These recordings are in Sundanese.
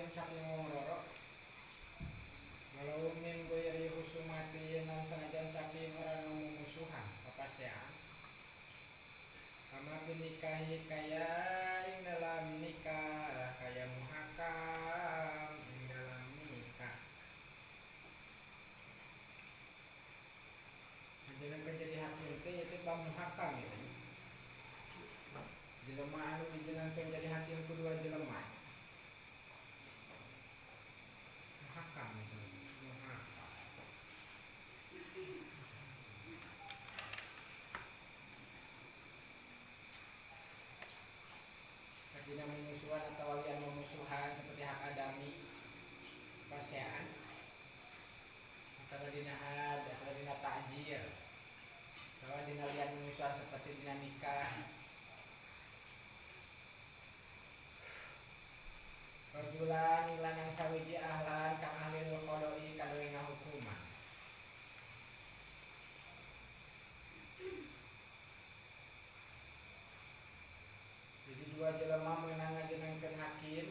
minhum saking wong loro. Walau min ghairi husumatin lan sanajan saking ora mumusuhan papasean. Kama nikahi kaya ing dalam nikah kaya muhakam ing dalam nikah. Dijenengkeun jadi hakim teh ieu teh muhakam ieu. Jelema anu dijenengkeun jadi hakim ku dua jelema. Muhakam misalnya. Muhakam. Dina memusuhan atau walian memusuhan seperti hak adami pasean atau dina had atau dina takjir atau dina lian memusuhan seperti dina nikah. Rajulan lanang sawiji ahlan kang ahli qadoi kadoe ngahukuman. Jadi dua jelema meunang ngajenengkeun hakim,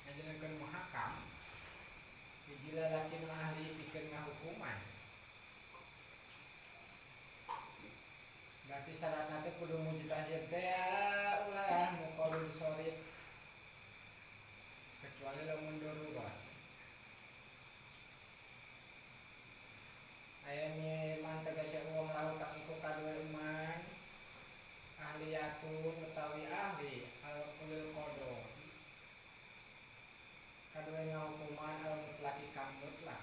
ngajenengkeun muhakam. Hiji lalaki nu ahli pikeun ngahukuman. Berarti syaratna teh kudu mujtahid teh ulah muqallid sharif. Kecuali lamun darurat. Aya man tegese wong lahu kang iku kaduwe iman ahliyatun utawi ahli al-qulil qada kaduwe ngahukuman al mutlaki kang mutlak.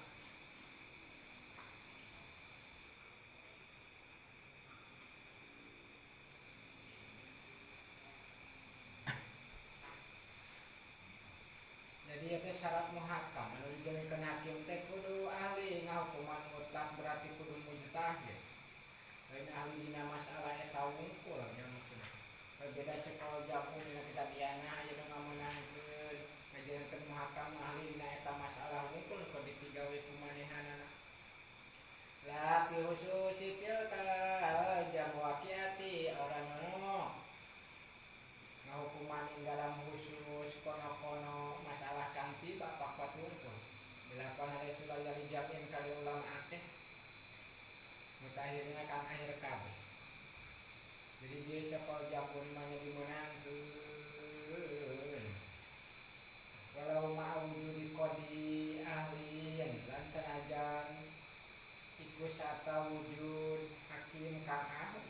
Jadi itu syarat muhakam anu dijenengkeun hakim teh kudu ahli ngahukuman mutlak berarti kudu mujtahid. Lain ahli dina masalah eta wungkul nya maksudna. Berbeda cek kalau jamu dina kitab Iana aya nu ngameunangkeun ngajenengkeun muhakam ahli dina eta masalah wungkul kudu dipigawe ku manehanana. La fi khususi tilka jam waqiati orang nu ngahukuman ing dalam khusus kono-kono masalah kang tiba papat wungkul. Dilakukan oleh sulaya jamin kali ulama akeh mutakhirna kang akhir kabeh. Jadi dia cekol japun mah dimeunangkeun. Walau ma'wujudi qadi ahlin lan sanajan iku sata wujud hakim kang ahli.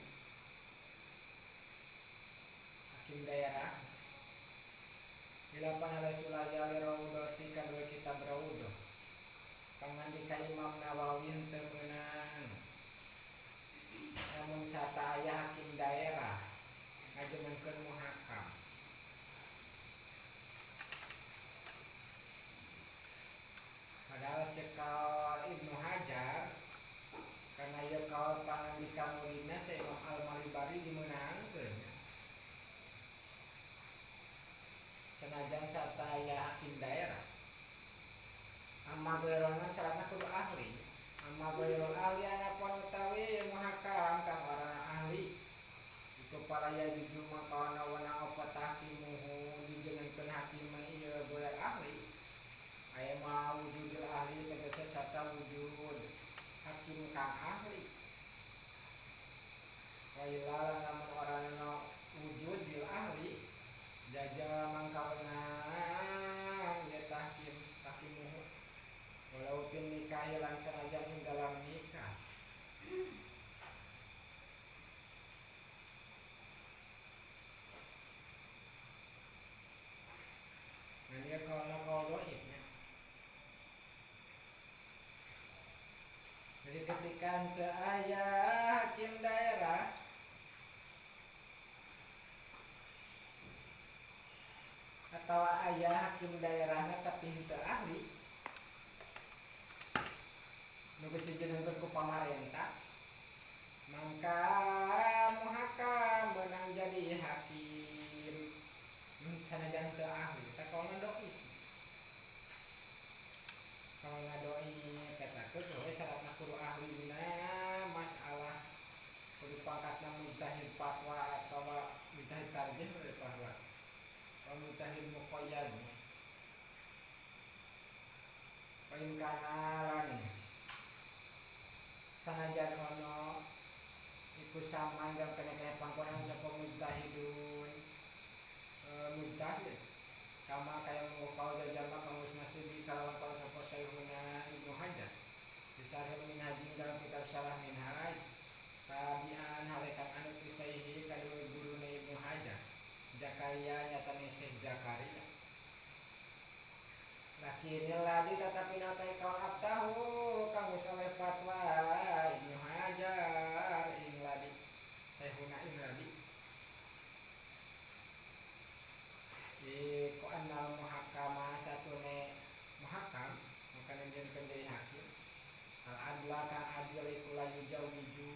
Hakim daerah. Dilapan oleh sulaya li raudhati kadue kitab raudhah. Pangandika Imam Nawawi teu meunang. Namun sata aya hakim daerah ngajenengkeun muhakam. Padahal cekal Ibnu Hajar karena ieu kaul pangandika muridna sa Imam Al-Malibari dimeunangkeun. Senajan sata aya hakim daerah. Amma ghairona syaratna kudu ahli. Amma ghairul ahli anapun utawi muhakam kang ora ahli iku para ya juju maka ana apa tahkimuhu dijenengkeun hakim ieu ghair ahli. Aya ma wujudul ahli tegese sata wujud hakim kang ahli. Wa illa lamun ora ana wujudil ahli jaja mangka wenang ya tahkim tahkimuhu walau pin nikah lan sanajan ing dalam nikah. Nah dia kalau dhaif ya. Jadi ketika teu aya hakim daerah atau aya hakim daerahna tapi henteu ahli nu geus dijenengkeun ku pamarentah mangka muhakam meunang jadi hakim sanajan teu ahli teh kaulna doi. Kaulna doi eta teh we syaratna kudu ahli dina masalah kudu pangkatna mujtahid fatwa atawa mujtahid tarjih we fatwa. Mujtahid muqayyad. Wa in kana lan sanajan ono iku sama dalam kena-kena pangkonan sapa mujtahidun mujtahid kama kaya mengukau jajama kamus masjid di kalawan kawan sapa Syekhuna Ibnu Hajar di Syarh Minhaj dalam kitab Syarah Minhaj tabi'an halekan anut disaihi kadue gurune Ibnu Hajar Zakaria nyatane Syekh Zakaria lakinil ladi tetapi natai kaul abtahu kang wis oleh fatwa Ibnu Hajar ing ladi Syekhuna ing ladi iku annal muhakama satune muhakam maka njenengan jadi hakim al adla kang adil iku la yujawiju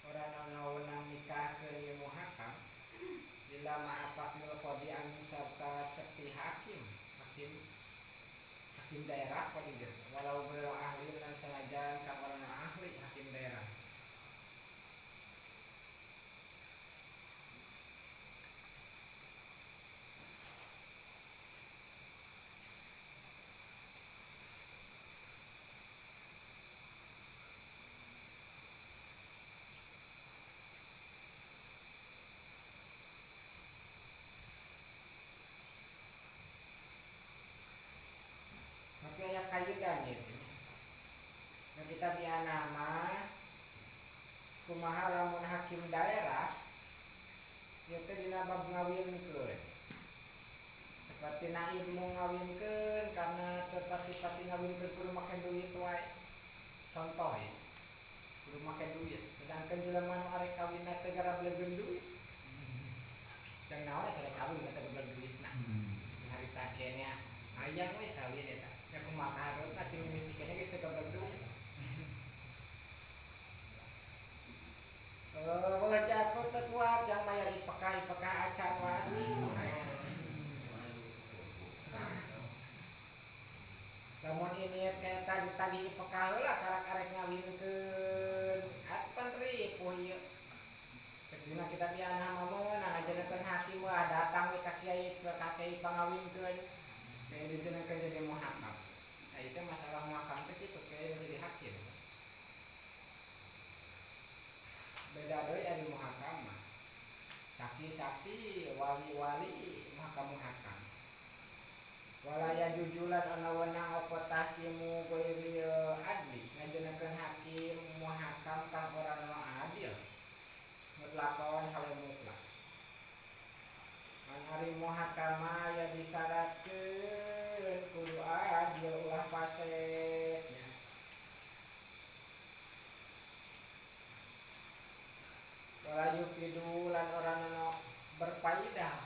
ora ana wenang nikahkeun ieu muhakam ila ma'afaqil qadi an sarta sepi hakim hakim hakim daerah qadi walau ghairu ahli lan sanajan kang ora ahli hakim daerah. Tapi aya kaitan gitu. Nah, kita biana mah kumaha lamun hakim daerah ieu teh dina bab ngawinkeun. Seperti naib mau ngawinkeun karena tepati-pati ngawinkeun kudu make duit wae. Contoh ya. Kudu make duit. Sedangkan jelema nu arek kawinna teh garablegeun duit. Jang naon eta rek kawin teh garablegeun duit nah. Harita kene hayang we kawin eta. Ya kumaha hareup teh mimiti kene geus teu gablek duit. Wajah aku terkuat yang mayar ipeka acan wani. Lamun ini kayak tadi ipeka heula karek-karek ngawinkeun. Atuh ripuh ieu. Dina kita biana mah meunang ngajeunkeun hakim wah datang we ka kiai pangawinkeun. Kayak dijenengkeun jadi muhakam. Nah itu masalah muhakam teh kitu kayak jadi hakim. Beda deui ari muhakam mah. Saksi-saksi, wali-wali, muhakam-muhakam. Walaya jujulan ana wenang apa tahkimu ghairi adli, ngajenengkeun hakim muhakam kang ora ana adil. Mutlakon hale mutlak. Ari muhakama ya disyaratkeun kudu adil ulah fasik nya. Wala yufidu lan ora ana berfaedah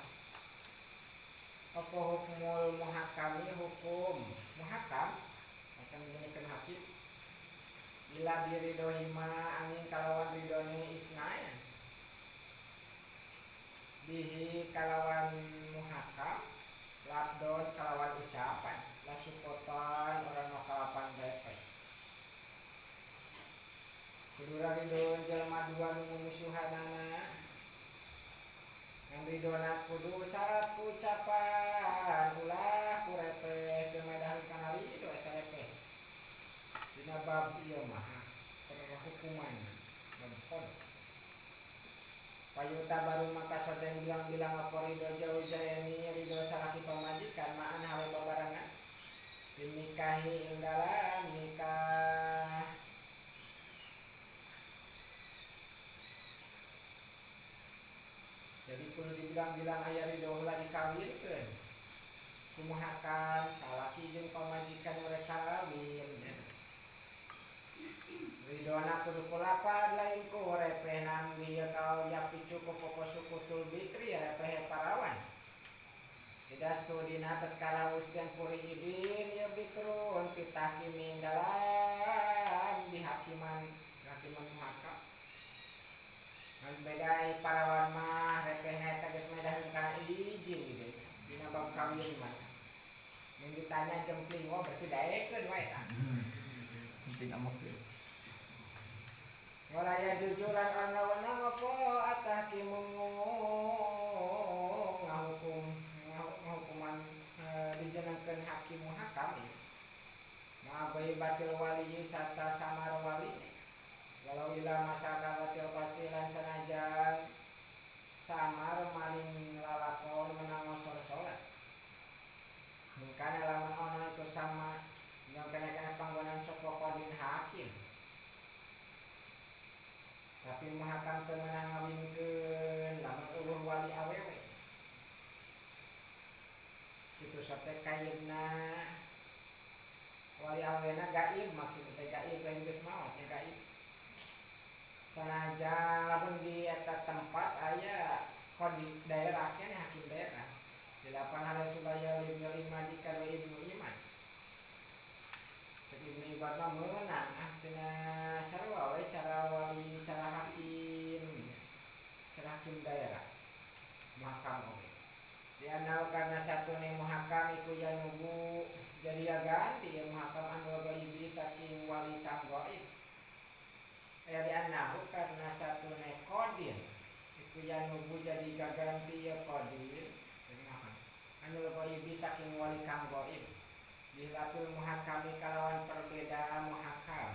apa hukmul muhakami hukum muhakam akan menjadikan hakim bila diridohima angin kalawan ridone isnain bihi kalawan muhakam labdon kalawan ucapan lasukotan orang no kalapan repeh kudu ridho jelema dua nu mumusuhanana ngan ridona kudu syarat ucapan ulah ku repeh teu medahan kana ridho eta repeh dina bab ieu mah perhukuman bab qada. Payuta baru maka soden bilang-bilang apa ridho jauh jayani ridho salaki pamajikan ma'an hale babarengan dinikahi ing dalam nikah. Jadi kudu dibilang-bilang aya ridho heula dikawinkeun. Kumuhakan salaki jeung pamajikan mereka kawin. Ridona kudu kulapan lain ku repeh nambi kau yapi cukup pokok sukutul bikri repeh parawan. Idastu dina tatkala usdan puri idin ya bikrun pitahkimin dalam dihakiman hakiman muhakam. Ngan bedai parawan mah repeh eta geus medahan kana izin gitu. Dina bab kawin mah. Mun ditanya jempling oh berarti daekeun wae tah. Penting amok ya. Walaya jujulan ana wenang apa atahkimu ngahukum ngahukuman dijenengkeun hakim muhakam ya. Ma Ma'ghaibatil wali sarta samar wali. Walau ila masakalatil qasilan sanajan samar maring lalakon menang ngosor salat. Mungkana lamun ana iku sama yang kena-kena panggonan sapa qadin hakim. Tapi muhakam teu meunang ngawinkeun lamun eueuh wali awewe. Kitu sote kayeuna wali awena gaib maksudna teh gaib lain geus maot nya gaib. Sanajan lamun di eta tempat aya qadi daerah keneh hakim daerah. Dilapan hal supaya ibnu Imad ka Ibnu Imad. Cek Ibnu Imad mah meunang ah cenah sarua we cara wali cara hakim daerah muhakam oge. Dianau karena satune muhakam iku yanubu jadi ya ganti ya muhakam anu gaibi saking wali kang gaib. Dianau karena satune qadin iku yanubu jadi gaganti ya qadin anu gaibi saking wali kang gaib. Bilatul muhakami kalawan perbedaan muhakam.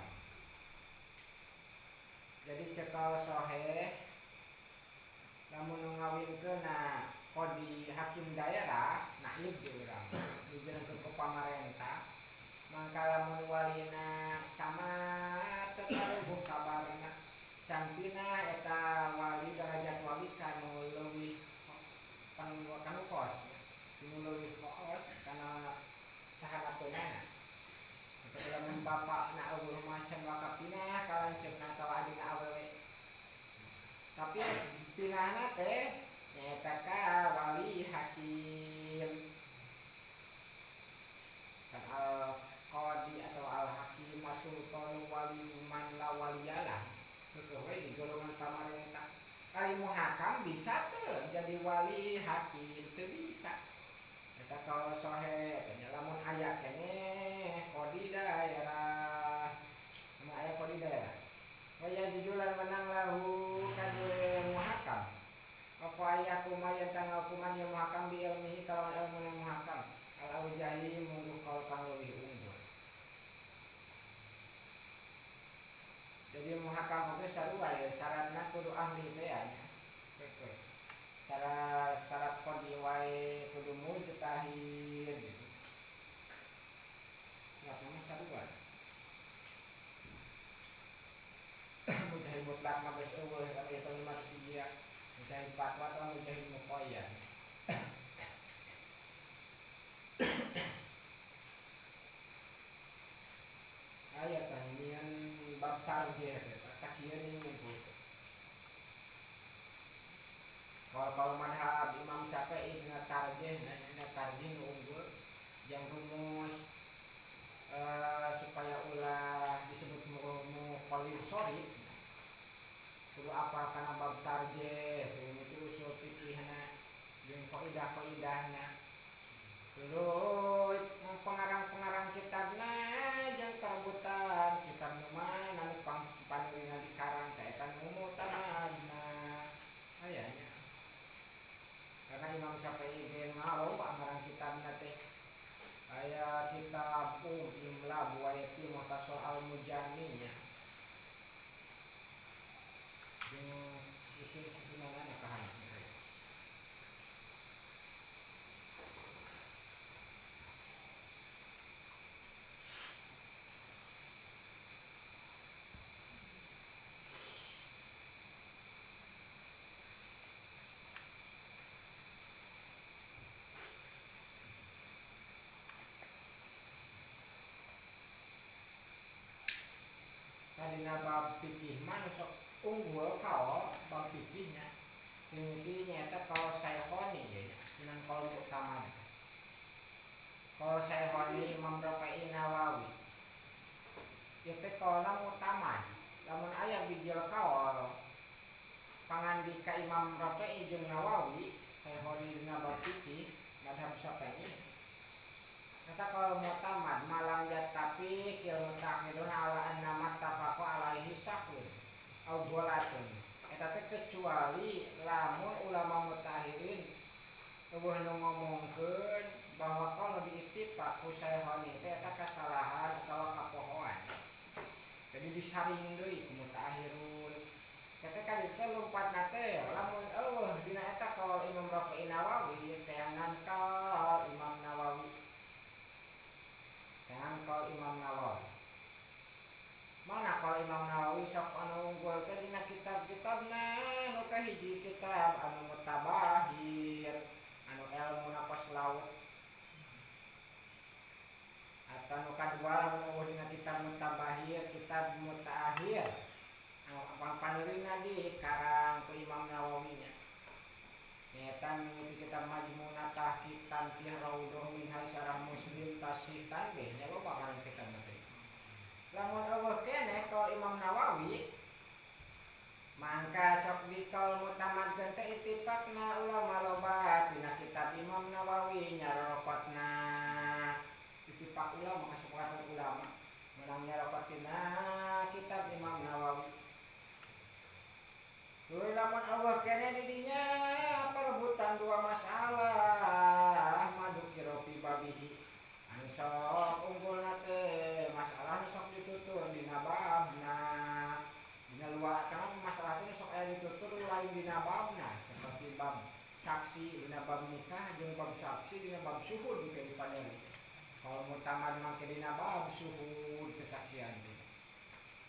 Jadi cekal soheh lamun ngawinkeun na qadi hakim daerah naib di urang dijenengkeun ku pamarentah mangka lamun walina sama teu karubuh kabarna can pinah eta wali derajat wali kanu leuwih kanu kos nu leuwih kos kana sahanapeunnana. Tapi lamun bapakna eueuh mah can wakaf pinah ka lanceukna atawa adina awewe. Tapi pinahna teh nyaeta ka wali hakim. Kan al qadi atau al hakim masultanu wali man la waliyalah. Heueuh we di golongan pamarentah. Ari muhakam bisa teu jadi wali hakim teu bisa. Eta kalau sohe tanya lamun aya keneh qadi daerah. Lamun aya qadi daerah. Wa yajulan menang lahu kadue muhakam. Apa aya kumaha tentang hukuman yang muhakam bi ilmihi kalawan ilmu yang muhakam. Al aujahi mungguh kaul kang leuwih unggul. Jadi muhakam oge sarua ya syaratna kudu ahli teh nya. Heueuh. Syarat qadi wae kudu mujtahid gitu. Syaratna mah sarua. Mujtahid mutlak mah geus eueuh kana eta manusia. Mujtahid fatwa atau mujtahid muqayyad. Aya tah bab tarjih teh sakieu nyebut. Kalau madhab Imam Syafi'i dina tarjih dina tarjih nu unggul yang rumus supaya ulah disebut muqallid sori kudu apal kana bab tarjih itu usul fikihna jeung kaidah-kaidahna. Terus pengarang-pengarang kitabna jeung karebutan kitab nu mana nu panulina dikarang teh eta nu mutamadna aya nya. Karena Imam Syafi'i ge ngaloba ngarang kitabna teh aya kitab Imla Buwaiti Muhtasar Al-Mujani nya. Jeung susun-susunanana kahanap. Dina bab fikih mah nu sok unggul kaol bab fikihnya inti nyaeta kaol Syekhoni ye nya minang kaol muktamad. Kaol Syekhoni Imam Rafi'i Nawawi ieu teh kaolna muktamad. Lamun aya bijil kaol pangandika Imam Rafi'i jeung Nawawi Syekhoni dina bab fikih madhab Syafi'i kata kalau mutamad malam tapi kil mutakhirun ala anna mattafaqu alaihi sahun au ghalatun. Eta teh kecuali lamun ulama mutakhirin eueuh nu ngomongkeun bahwa kalau diittifaq ku Syekhoni teh eta kasalahan atawa disaring deui ku mutaakhirun. Ketika itu lompatna teh lamun eueuh dina eta kaul Imam Rafi'i Nawawi teangan kaul Imam Nawawi. Teangan kaul Imam Nawawi. Mana kaul Imam Nawawi sok anu unggul teh dina kitab-kitabna nu kahiji kitab anu mutabahir anu elmuna kos laut. Atau nu kadua lamun eueuh dina kitab mutabahir, kitab mutaakhir. Panurina di karang ku Imam Nawawi nya. Nyaeta mimiti kitab Majmu'ah Tahqiq Tanqih Raudhah Minhaj Syarah Muslim Tasih Tanbih nya loba karang kitab teh. Lamun eueuh keneh ka Imam Nawawi mangka sok dikaul mutamadkeun teh ittifaqna ulama loba dina kitab Imam Nawawi nyarorokotna ittifaq ulama kesepakatan ulama menang nyarokotina kitab Imam Nawawi. Tuluy lamun eueuh keneh di dinya perebutan dua masalah madukira fi babihi anu sok unggulna teh masalah nu sok ditutur dina babna dina luar karena masalah teh sok aya ditutur lain dina babna seperti bab saksi dina bab nikah jeung bab saksi dina bab syuhud ke dipadali. Kalau mutamad mangke dina bab syuhud kesaksian teh.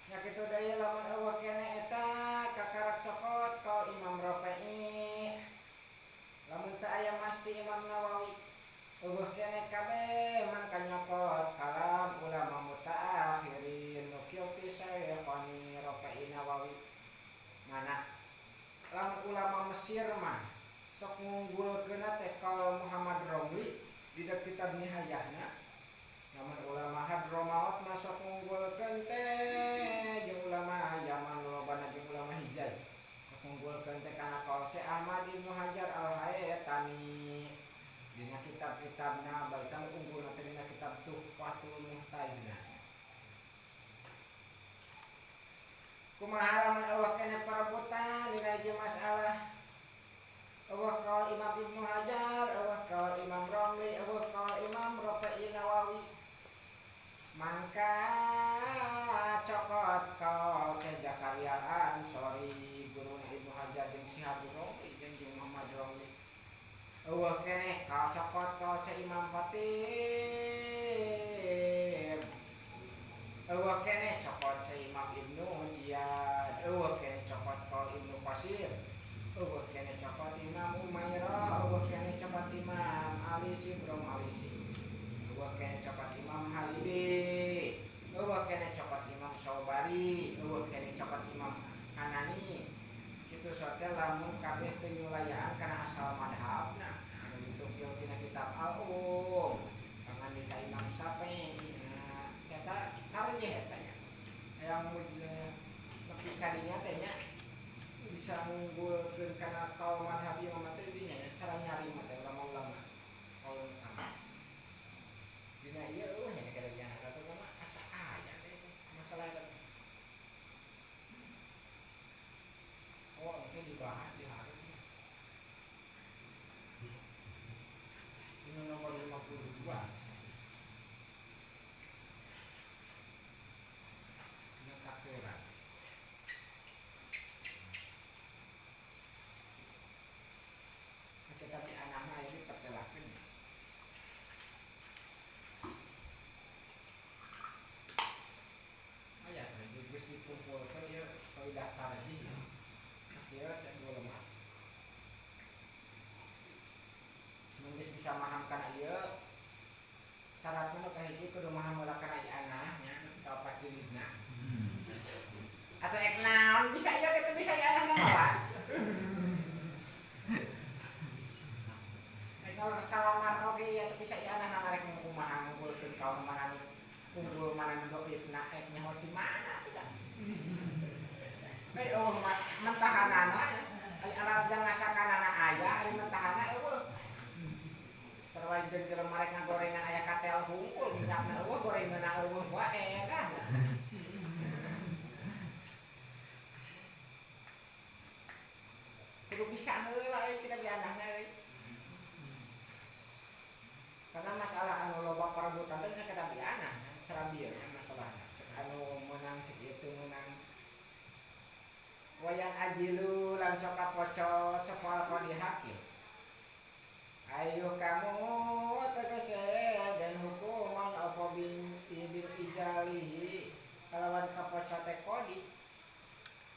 Nya kitu deui lamun eueuh keneh eta kakarak cokot ka Imam Rafi'i. Lamun teu aya masti Imam Nawawi eueuh keneh kabeh mangka nyokot kalam ulama mutaakhirin nu kieu ti Syekhani Rafi'i Nawawi. Mana lamun ulama Mesir mah sok ngunggulkeunna teh kaul Muhammad Romli dina kitab Nihayahna. Namun ulama Hadramaut masuk ngunggulkeun teh jeung ulama Yaman lobana jeung ulama Hijaz. Sok ngunggulkeun teh kana kaul Syekh Ahmad Ibnu Hajar Al-Haytami. Dina kitab-kitabna baltan unggulna teh dina kitab Tuhfatul Muhtajna. Kumaha lamun eueuh keneh perebutan dina hiji masalah? Eueuh kaul Imam Ibnu Hajar, eueuh kaul Imam Romli, eueuh kaul Imam Rafi'i Nawawi. Mangka cokot kaul Syekh Zakaria Al-Ansori guruna Ibnu Hajar jeung Syihab Romli jeung Muhammad Romli. Eueuh keneh kaul cokot kaul Syekh Imam Khatib. Eueuh keneh cokot Syekh Imam Ibnu Ziyad. Eueuh keneh cokot kaul Ibnu Qasir. Eueuh keneh cokot Imam Umairah, eueuh keneh cokot Imam Ali Sibrom Alisi. Eueuh keneh cokot Imam Halibi, eueuh keneh cokot Imam Sobari, eueuh keneh cokot Imam Hanani. Kitu sote lamun kabeh teu nyulayaan kana asal madhabna. Anu ditukil tina kitab Al-Um, pangandika Imam Syafi'i. Nah, eta tarjih eta nya. Yang nepi ka dinya teh nya bisa ngunggulkeun kana kaul madhab imam teh dinya nya cara nyari mah teh ulama-ulama kaul utama. Dina ieu eueuh nya kada diana kata mah asa aya teh masalah eta. Oh, mungkin dibahas di hari ini. Ini nomor 52. Ini takdiran. Kita di anak ini pertelakeun. Oh ya, geus dikumpulkeun ieu kaidah tarjih. Ieu teh dua lemah. Mun geus bisa maham kana ieu, syaratna nu kahiji kudu maham heula kana ieu anah nya nu kaopat jilidna. Atau ek naon bisa ieu kitu bisa ieu anahna mah. Kalau salamar oge ya bisa ieu anahna marek kumaha ngunggulkeun kaum mana nu unggul mana nu dhaifna ek nyaho di mana tuh kan. Hei eueuh mentahanana ari alat jang ngasakanana aya ari mentahana eueuh. Sarua jeung jelema rek ngagorengan aya katel hungkul minyakna eueuh gorenganna eueuh wae kan. Kudu bisa heula euy kita di anahna euy. Karena masalah anu loba perebutan teh nya kita di anah, cara bieu nya masalahna. Cek anu meunang cek ieu teu ajilu lan sok kapocot sapa qadi hakim. Ayo kamu tegese dan hukuman apa bil ijalihi kalawan kapocote qadi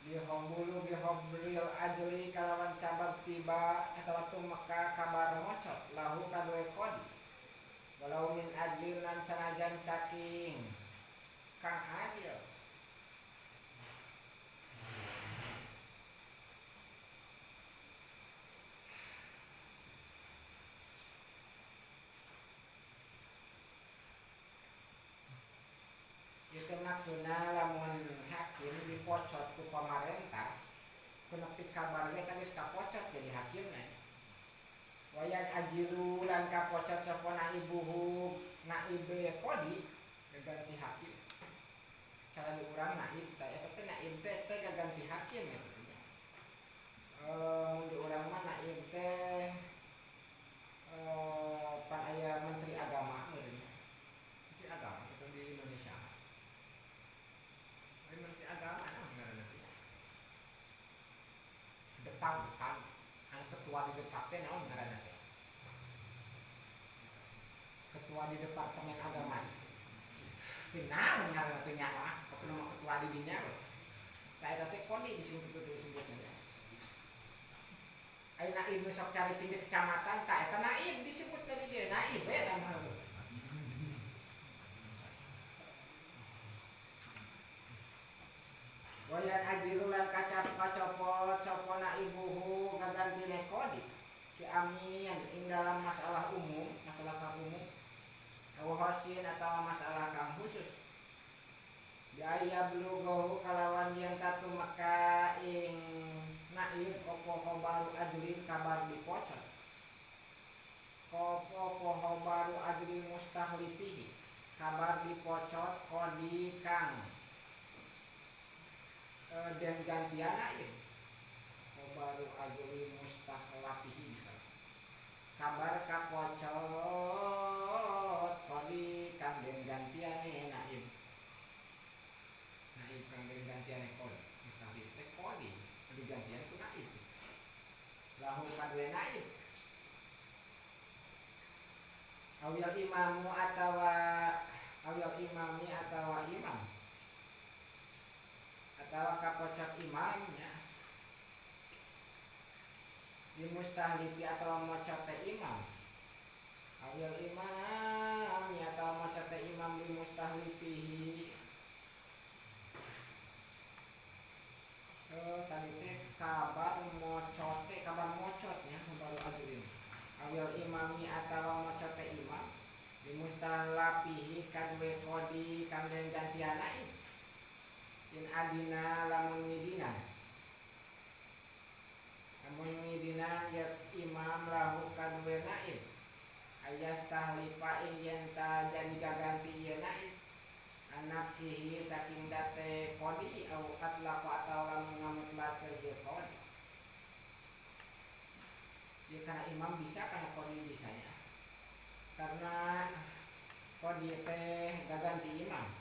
bihobulu bihobril ajli kalawan sabab tiba atawa tumeka kabar mocot lahu kaduwe qadi walau min adlin lan sanajan saking kang adil. Itu maksudna lamun hakim dipocot ku pamarentah ku nepi kabar ge geus kapocot jadi hakimna. Wayan ajilu lan kapocot sapa naibuhu naibe qadi gaganti hakim. Cara di urang naib teh eta teh naib teh teh gaganti hakim ya. Mun di urang mah naib teh pan aya menteri agama meureun. Menteri agama itu di Indonesia. Menteri agama ngaranna teh. Depak bukan anu ketua di depak teh naon ngaranna teh? Ketua di departemen agama. Teu naon ngaranna teh nyawa, pokona mah ketua di dinya we. Tah eta teh koni disebut disebutna. Aya naib nu sok caricing di kecamatan tah eta naib disebut tadi dia naib we eta mah. Wayan ajilu lan kacap kacopot sapa naibuhu gagantine qadi ki amin ing dalam masalah umum, masalah kang umum aw khasin atawa masalah kang khusus. Biaya blughu kalawan yen tatu maka ing naib opo khabaru ajlin kabar dipocot. Opo khabaru ajli mustahlifihi kabar dipocot qadi kang dan gantian naib baru ajli mustahlafihi kabar kapocot qadi kang den gantiane naib naib kang den gantiane qadi mustahlif teh qadi digantian ku naib lahu kadue naib awil imamu atawa awil imami atawa imam atawa kapocot imamnya di mustahlifi atawa mocot teh imam awil imam atawa mocot teh imam di mustahlifihi. Tadi teh kabar mocot teh kabar mocotnya baru ajrin awil imami atawa mocot teh imam di mustahlafihi kadue qadi kang den gantian naib in adina lamun ngidina lamun ngidina ya imam lahu kadue naib ayas tahlifa ing yen ta jadi gaganti ieu naib anafsihi saking date qadi au atlaqa atawa lamun ngamutlakeun ieu qadi. Ya karena imam bisa karena qadi bisanya karena qadi teh gaganti imam.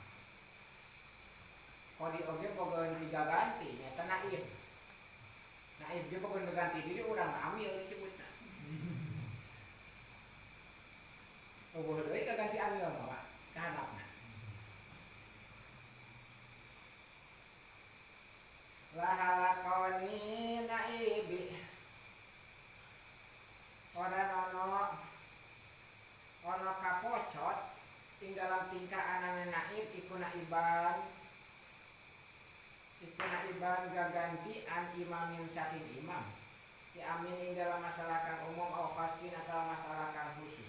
Qadi oge boga digaganti nyata naib. Naib ge boga diganti diri urang amil disebutna. Eueuh deui gaganti amil mah Pak, kahandapna. Lahalakoni naibi ora ono ono kapocot ing dalam tingkah anane naib iku naiban iku naiban gagantian imamin saking imam ki amin ing dalam masalah kang umum au khasin atau masalah kang khusus.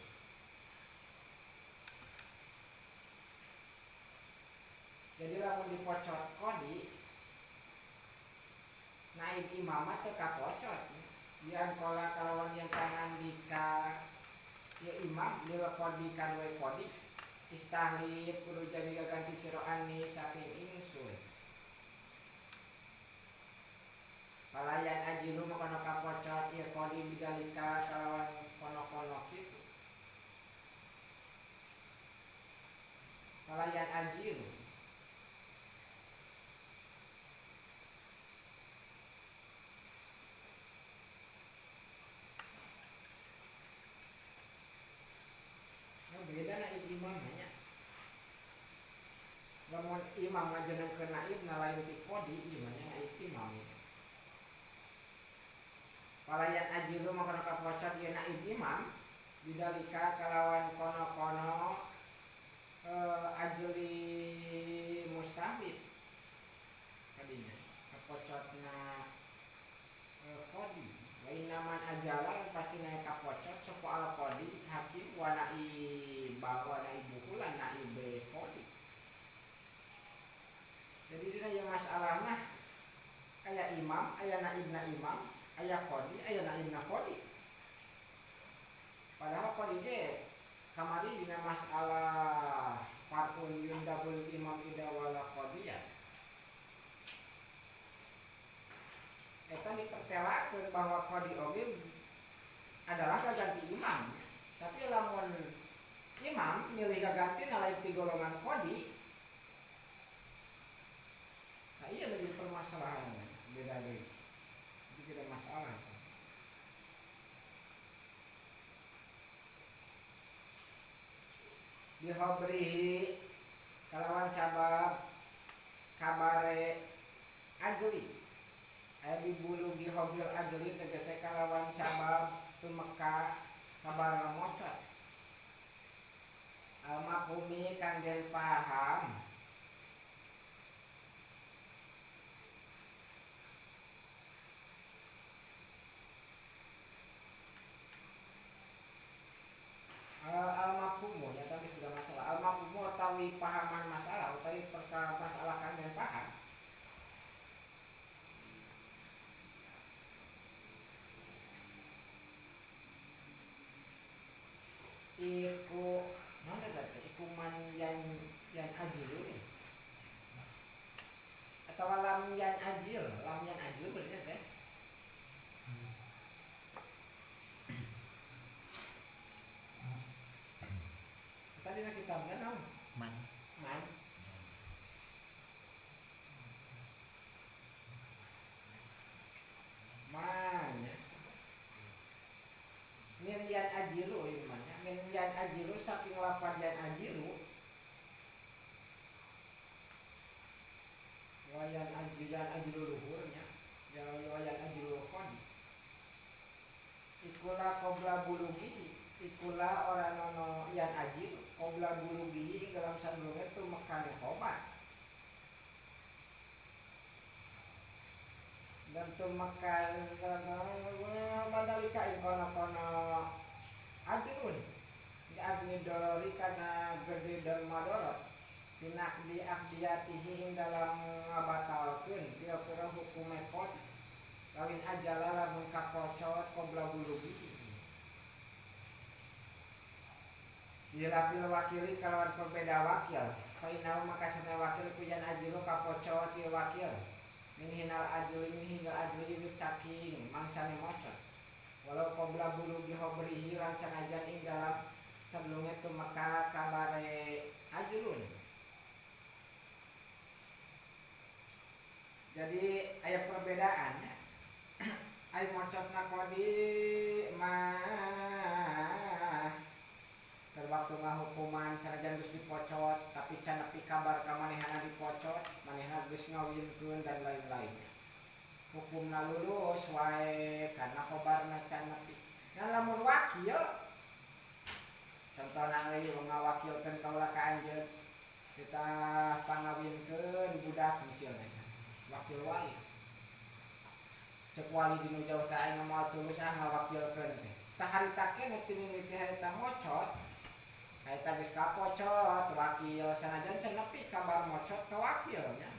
Jadi lamun dipocot qadi naib imam teu kapocot yang kola kalawan yang tangan dika ya imam lil qadi kadue qadi istahlif kudu jadi gaganti sira ani saking ingsun. Palayan ajilu maka kapocot ieu qadi bidalika kalawan kono-kono kitu. Palayan ajilu imam ngajenengkeun naibna lain ti qadi ieu mah nya imam. Palayan ajilu maka kapocot ieu naib imam bidalika kalawan kono-kono ajli mustahid kadinya kapocotna qadi wa innaman ajalan pasti naik kapocot sapa al qadi hakim wa naib wa naibuhu lan naibe qadi. Jadi dina ieu masalah mah aya imam, aya naibna imam, aya qadi, aya naibna qadi. Padahal qadi ge kamari dina masalah farqun yundabul imam ida wala qadiyah. Eta dipertelakeun bahwa qadi oge adalah gaganti imam. Tapi lamun imam milih gaganti lain ti golongan qadi. Nah iya lebih permasalahan beda deui. Itu tidak masalah. Bihobrihi kalawan sabab kabare ajli aya bibulugi hobril ajli tegese kalawan sabab tumeka kabar mocot al mafhumi kang den paham al mafhumu ya tadi sudah masalah al mafhumu utawi pahaman masalah utawi perkara masalah kang den paham iku mana tadi iku man yan ajil atau lam yan ajil berarti teh tadi nak kitabnya naon man man man min yan ajilu ieu mah min yan ajilu saking lapan yan ajilu wayan ajilan ajilu luhurnya ya wayan ajilu qadi ikula qabla bulugi ikula ora nono yan ajil qabla bulugi dalam sadurunge tumekane khobar dan tumekan badalika ing kono-kono ajrun di agni dolori kana gede dan madorot pinak di akdiyatihi ing dalam ngabatalkeun pira-pira hukume qadi lawin ajala lamun kapocot qabla bulugi dilapil wakili kalawan perbeda wakil fainau maka sana wakil kuyan ajilu kapocot ieu wakil min hinal ajli min hinal ajli wit saking mangsane mocot walau qabla bulugi hobrihi lan sanajan ing dalam sebelumnya tumeka kabare ajrun. Jadi aya perbedaan aya mocotna qadi mah terwaktu ngahukuman sanajan geus dipocot tapi can nepi kabar ka manehna dipocot manehna geus ngawinkeun dan lain-lainnya hukumna lulus wae karena khobarna can nepi. Nah lamun wakil contohna euy ngawakilkeun kaula ka anjeun kita pangawinkeun budak misalnya wakil wali cek wali dinu jauh teh aing moal tulus ah ngawakilkeun teh saharita keneh teu mimiti harita mocot harita geus kapocot wakil sanajan can nepi kabar mocot ka wakil nya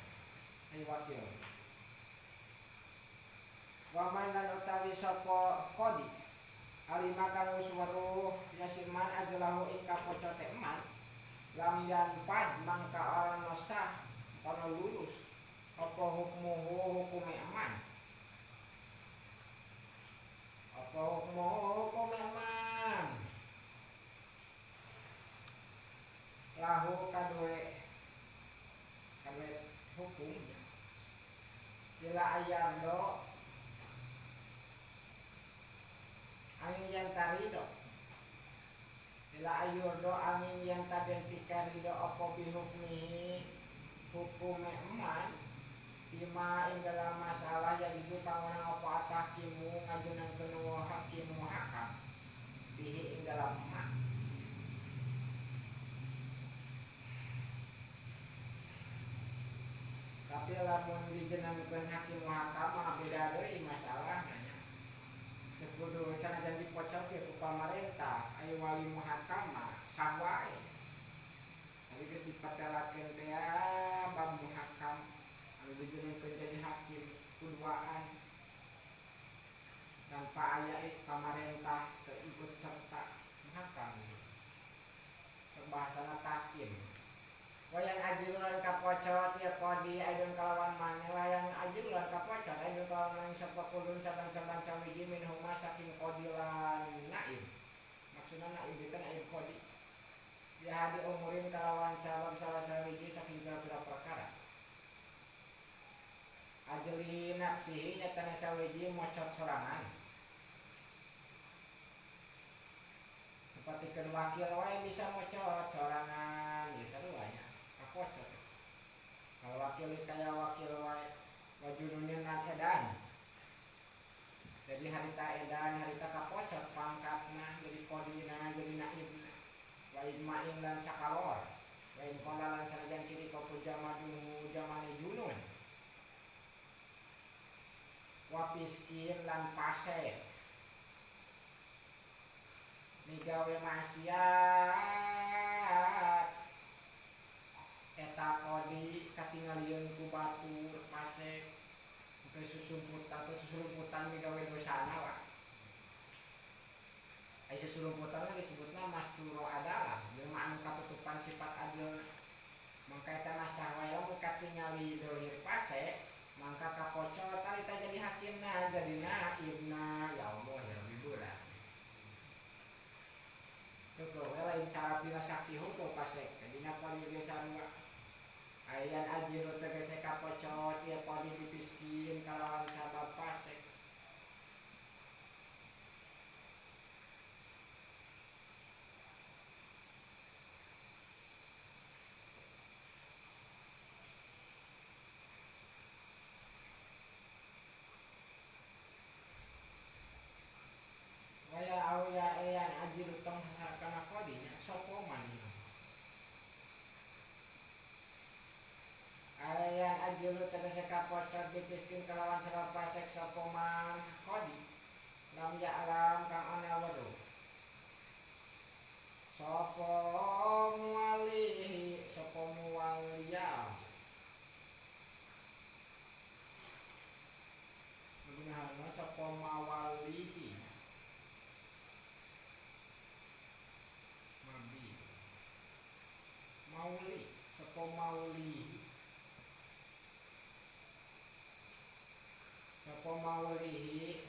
ai wakil waman lan utawi sapa qadi alima kang wis weruh yasiman ajalahu ing kapocote eman lam yanfad mangka ora sah ana lulus apa hukmuhu hukume eman apa hukmuhu hukume eman lahu kadue kadue hukum ila ayardo angin yang tarido ila ayurdo angin yang taden pikarido apa bihukmihi Hukum eman bima ing dalam masalah yang itu kawenang apa atahkimu ngajunangkeun wa hakimu hakam bihi ing dalam eman. Tapi lamun dijenangkeun hakim muhakam beda deui masalahna nya. Teu kudu sanajan dipocok ku pamarentah aya wali muhakama sah wae. Tapi geus dipatelakeun teh bab muhakam anu dijenangkeun jadi hakim kuduaan tanpa aya pamarentah teu ikut serta muhakam. Bahasana tahkim. Wayan ajilulan kapocot ya kodi aidun kalawan mane wayan ajilulan kapocot aidun kalawan mane sapa kulun saban-saban sawiji min huma saking kodi lan naib. Maksudna naib itu naib kodi. Ya hadi umurin kalawan sabab salah sawiji saking pira-pira perkara. Ajli nafsihi nyatana sawiji mocot sorangan. Sapertikeun wakil wae bisa mocot sorangan ya sarua nya. Pocot. Kalau wakil kaya wakil wae wajununin lan edan. Jadi harita edan harita kapocot pangkatna jadi kodina jadi naibna. Wa ijma'in lan sakalor. Wa in qala lan sanajan kiri kopo jamadu jamane junun. Wa piskin lan pasek. Migawe maksiat eta kodi katingalieun ku batur pasek teu susumputan atau susurumputan migawe dosana wa. Ai susurumputan mah disebutna masturo adalah jelema anu katutupan sifat adil. Mangka eta mah sah wae lamun katingali dohir pasek mangka kapocot harita jadi hakimna jadi naibna ya Allah ya lebih berat. Teu lain syarat dina saksi hukum pasek dina kodi ge sarua. Ayan ajiru tegese kapocot ieu kodi dipiskin kalawan sabab pasek. Waya au ya ayan ajiru tong kana kodinya sopo man. Ayan ajilu tegese kapocot dipiskin kalawan sabab pasek sapa man kodi lam ya'lam kang ana weruh sapa muwalihi sapa muwaliya menggunakan sapa mawalihi mabi mauli sapa mauli sapa maulihi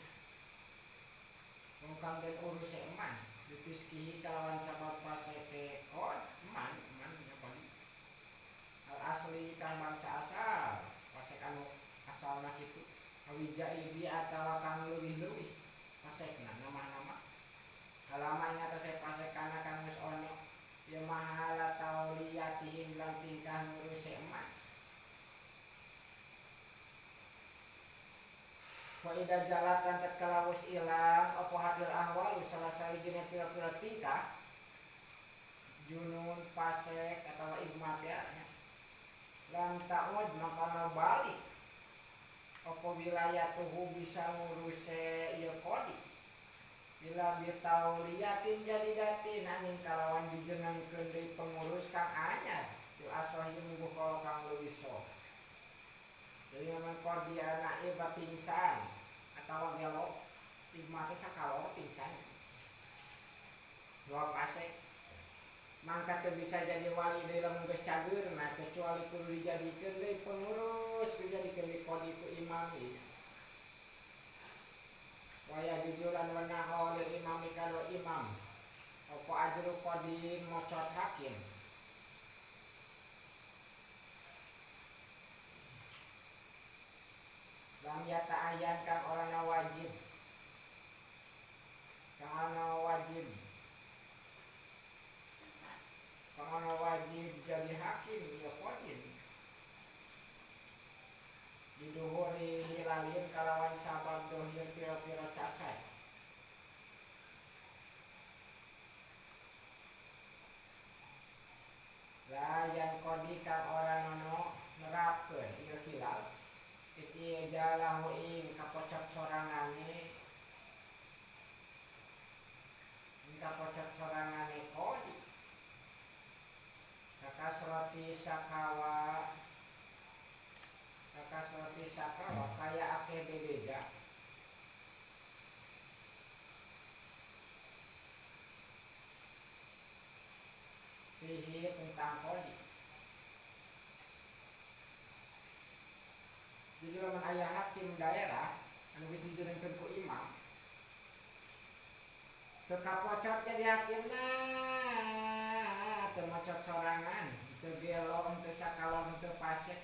wong kang den urus eman dipiskihi kalawan sabab paseke kod eman eman nya kodi al asli kang bangsa asal pasek anu asalna kitu awija ibi atawa kang leuwih-leuwih pasekna nama-nama kalama ing atase pasekana kang wis ono ya mahala tauliyatihi lan tingkah ngurus eman. Wa idza jalat lan tatkala wis ilang apa hadil ahwal salah sawijine pira-pira tingkah junun pasek atawa igmat ya lam ta'ud maka balik apa wilayatuhu bisa nguruse ieu kodi bila bitauliyatin jadidatin aning kalawan dijenengkeun deui pengurus kang anyar fil asahi mungguh kang leuwih soh. Jadi memang kodi anake pingsan atau gelo igmate sakalor pingsan. Dua pasek mangka teu bisa jadi wali deui lamun geus cageurna kecuali kudu dijadikeun deui pengurus, dijadikeun deui kodi ku imam ieu. Waya jujulan wenaho lil imami karo imam. Apa ajru qadi mocot hakim. Lam yata'ayyan kang orana wajib. Kang ana wajib. Kang ana wajib jadi hakim ya qadin. kalawan sabab dohir pira-pira cacat. Layan kodi kang ora nono nerapkeun ieu hilal iki jalahu ing kapocot sorangane ing kapocot sorangane kodi kakasroti sakawa kaya akeh bebeja fihi tentang kodi. Jadi lamun aya hakim daerah anu geus dijenengkeun ku imam teu kapocot jadi hakimna teu mocot sorangan teu gelo teu sakalon teu pasek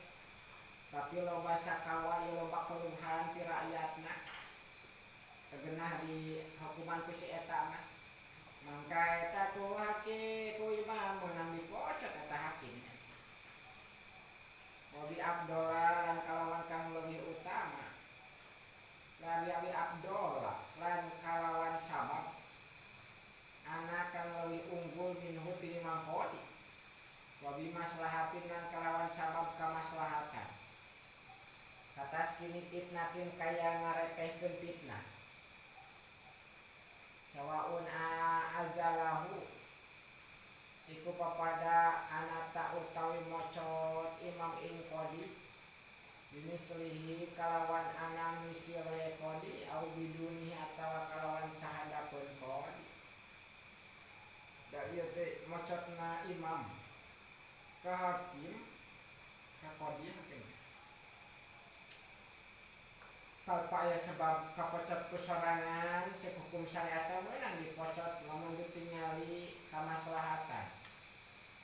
tapi loba sakawa ieu loba keluhan ti rakyatna tegenah di hukuman ku si eta mah mangka eta ku hakim ku imam meunang dipocot eta hakim. Wabi Abdullah lan kalawan kang leuwih utama lan Abi Abdullah lan kalawan sabab anak kang leuwih unggul minhu tinimbang qodi wabi maslahatin lan kalawan sabab kamaslahatan katas kini fitnatin kaya ngarepehkeun fitnah sawaun azalahu iku papada anata utawi mocot imam ing qodi bimislihi kalawan ana misile qodi au biduni atawa kalawan sahadapeun qodi. Da ieu teh mocotna imam ka hakim ka qodi hakim kalpa aya sebab kapocot ku sorangan cek hukum syariat meunang dipocot lamun ditingali kamaslahatan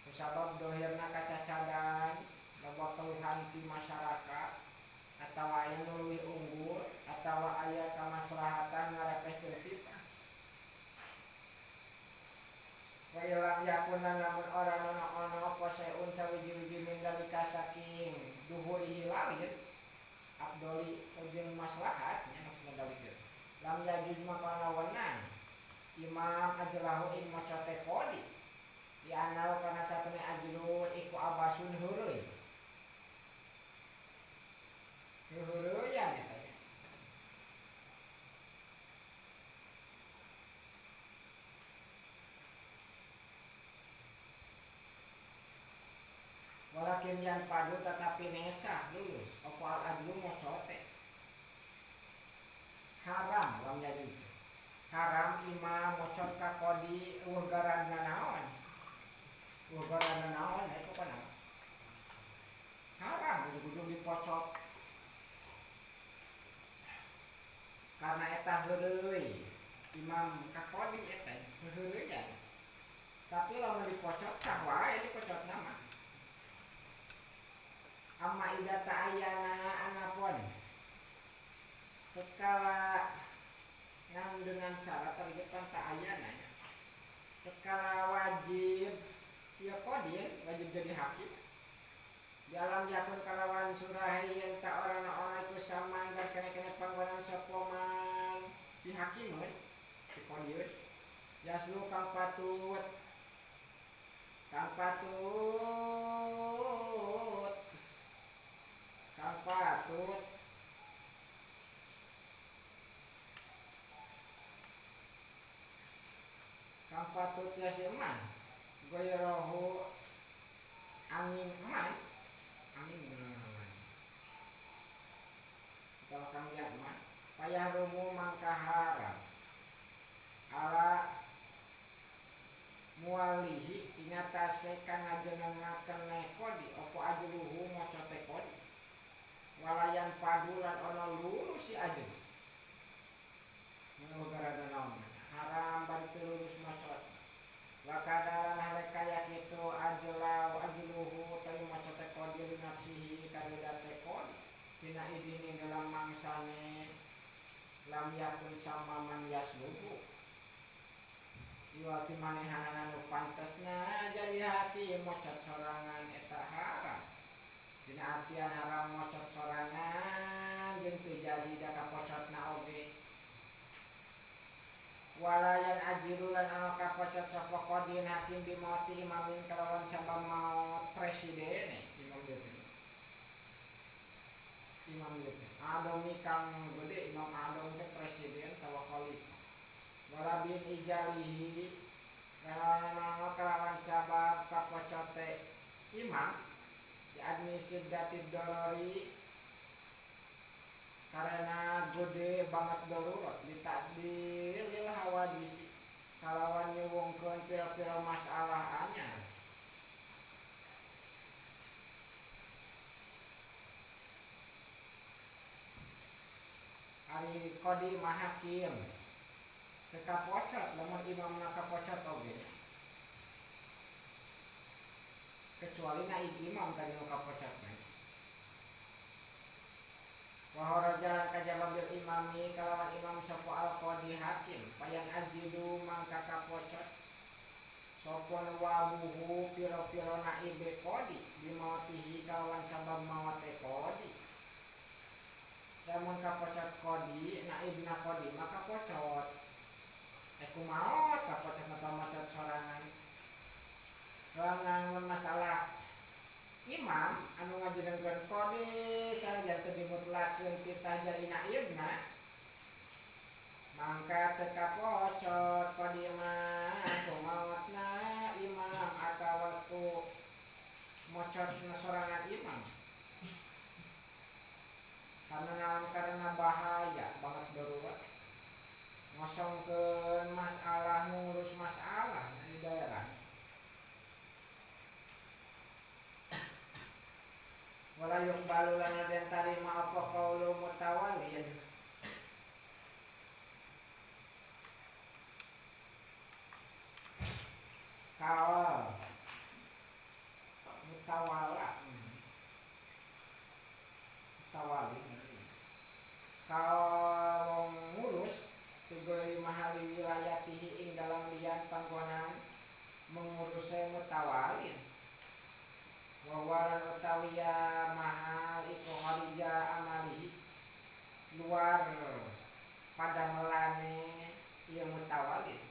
kusabab dohirna kacacadan loba keluhan ti masyarakat atawa aya nu leuwih unggul atawa aya kamaslahatan ngarepehkeun fitnah. Wa ilam yakuna lamun ora ono apa saeun sawiji-wiji min dalika saking duhuri hilalin abdoli jeung maslahat nya maksudna dalik lam yajuz maka wenang imam ajlahu ing maca teh qodi di anau kana satune ajlun iku abasun heureui heureuyan eta nya. Walakin yang padu tetapi nesah lulus apa al adlu mocote haram lam jadi haram imam mocot ka qodi eueuh garana naon eueuh garana naon eta kana haram ujug-ujug dipocot karena eta heureuy imam ka qodi eta heureuyan tapi lamun dipocot sah wae dipocot nama. Amma ida ta'ayana anapun kekala ngan dengan syarat terdepan ta'ayana ya. Kekala wajib ya qadir wajib jadi hakim di alam yakun kalawan surahi yang tak orang-orang itu sama dan kena-kena panggonan sopoman dihakimun si qadir yaslu kang patut kang patut kang patut kang patut ya si eman goyrohu angin eman angin eman kalau kang ya eman payah rumu mangka haram ala mualihi ingatase kang ngajenengaken kodi apa ajluhu maca teh kodi walayan padulan ana lurus si ajeng mun gara-gara naon haram bari teu lurus maca wa kadalan hale kaya kitu ajla wa ajluhu tayu maca teh kodi li nafsihi kareda teh kodi dina idini dalam mangsane lam yakun sama man yaslubu iwati manehanana nu pantesna jadi hati mocot sorangan eta haram dina artian haram mocot sorangan jeung teu jadi da Walayan ajirulan anu kapocot sapa qadin hakim bimauti imamin kalawan sabab maut presiden imam ieu teh. Imam ieu teh adomi kang gede imam adom teh presiden atawa khalifah. Wala bin ijalihi kalawan sabab kapocote imam diadmi siddatid dorori karena gede banget darurat ditakdir lil hawadisi kalawan nyuwungkeun pira-pira masalah anyar. Ari qadi mah hakim teu kapocot lamun imamna kapocot oge kecuali naib imam tadi nu kapocot mah. Wahorojalan kajaba bil imami kalawan imam sapa al qadi hakim payan ajidu mangka kapocot sapa wabuhu pira-pira naibe qadi bimautihi kalawan sabab mawate qadi. Lamun kapocot qadi naibna qadi maka pocot kumaot kapocot atau macot sorangan. Lamun masalah imam anu ngajenengkeun qadi sanajan teu dimutlakeun titah jadi naibna mangka teu kapocot qadi mah kumaotna imam atawa ku mocotna sorangan imam karena naon karena bahaya banget darurat ngosongkeun masalah ngurus masalah di daerah. Wala yuqbalu lana den tarima apa qaulu mutawallin kaul mutawala mutawalin kaul ngurus tigoi mahali wilayatihi ing dalam lian panggonan menguruse mutawalin wawalan utawiya mahal iku kharija amali luar pada melane ieu mutawalin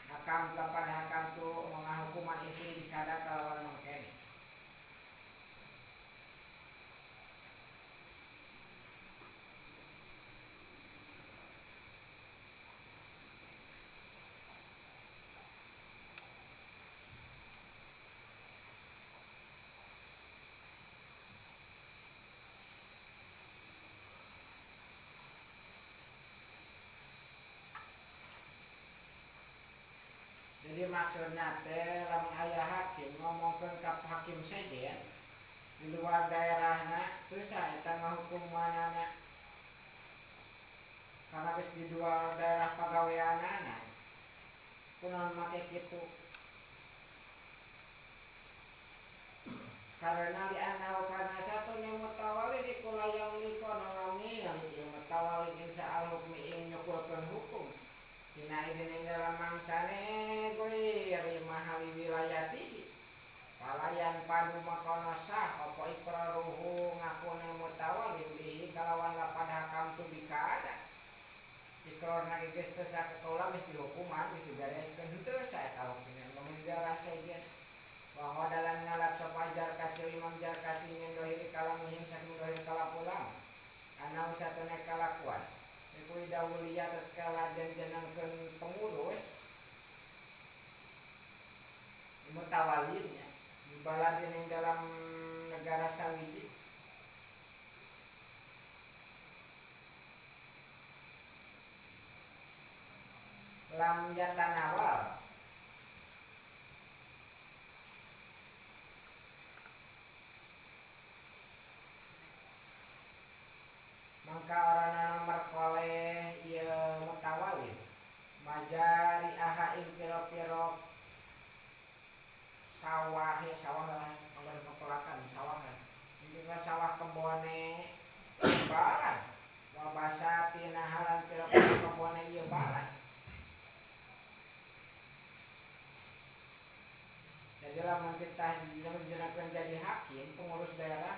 hakam pada hakam tu menghukuman itu dikada kalawan mangkene. Jadi maksudnya teh lamun aya hakim ngomongkeun ka hakim sejen di luar daerahna teu sah eta ngahukumanana karena geus di luar daerah pagaweanana kunaon make kitu karena li anau karena satuna mutawalli dikulayang likonomi yang ieu mutawalli insya hukmi ing nyukurkeun hukum dina idin dalam mangsane goiri mahali wilayati palayan padu makono sah apa ikraruhu ngakune mutawalli bihi kalawan lapan hakam tu bikada ikrarna geus teu sah kaula geus dihukuman geus dibereskeun henteu sah eta hukumna lamun daerah sejen bahwa dalam ngalap sapa jarkasi imam jarkasi ngendohiri kalamihim saking dohir kalapulang ana usatune kalakuan iku idawuliya tatkala den jenengkeun pengurus mutawalinnya di baladin ing dalam negara sawiji lam yatanawal mangka orangna merkoleh ieu mutawalin majari aha ing pira-pira sawah ya sawah lah anggar pekelakan sawah kan intinya sawah kebone balan wabasa tinahalan pira-pira kebone ieu balan. Jadi lamun kita dijenakeun jadi hakim pengurus daerah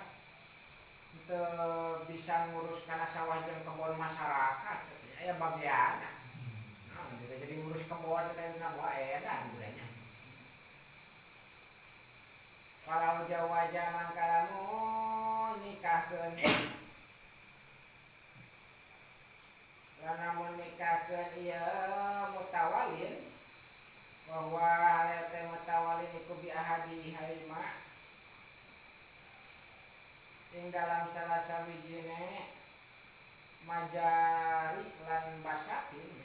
teu bisa ngurus kana sawah jeung kebon masyarakat aya bagianna. Nah, Jadi ngurus kebon teh ngabawa edan budanya. Kalau jawaja mangkalamu nikahkeun lamun nikahkeun ieu mutawalin bahwa teh mutawalin iku bi ahadi harima ing dalam salah sawijine majari lan basatin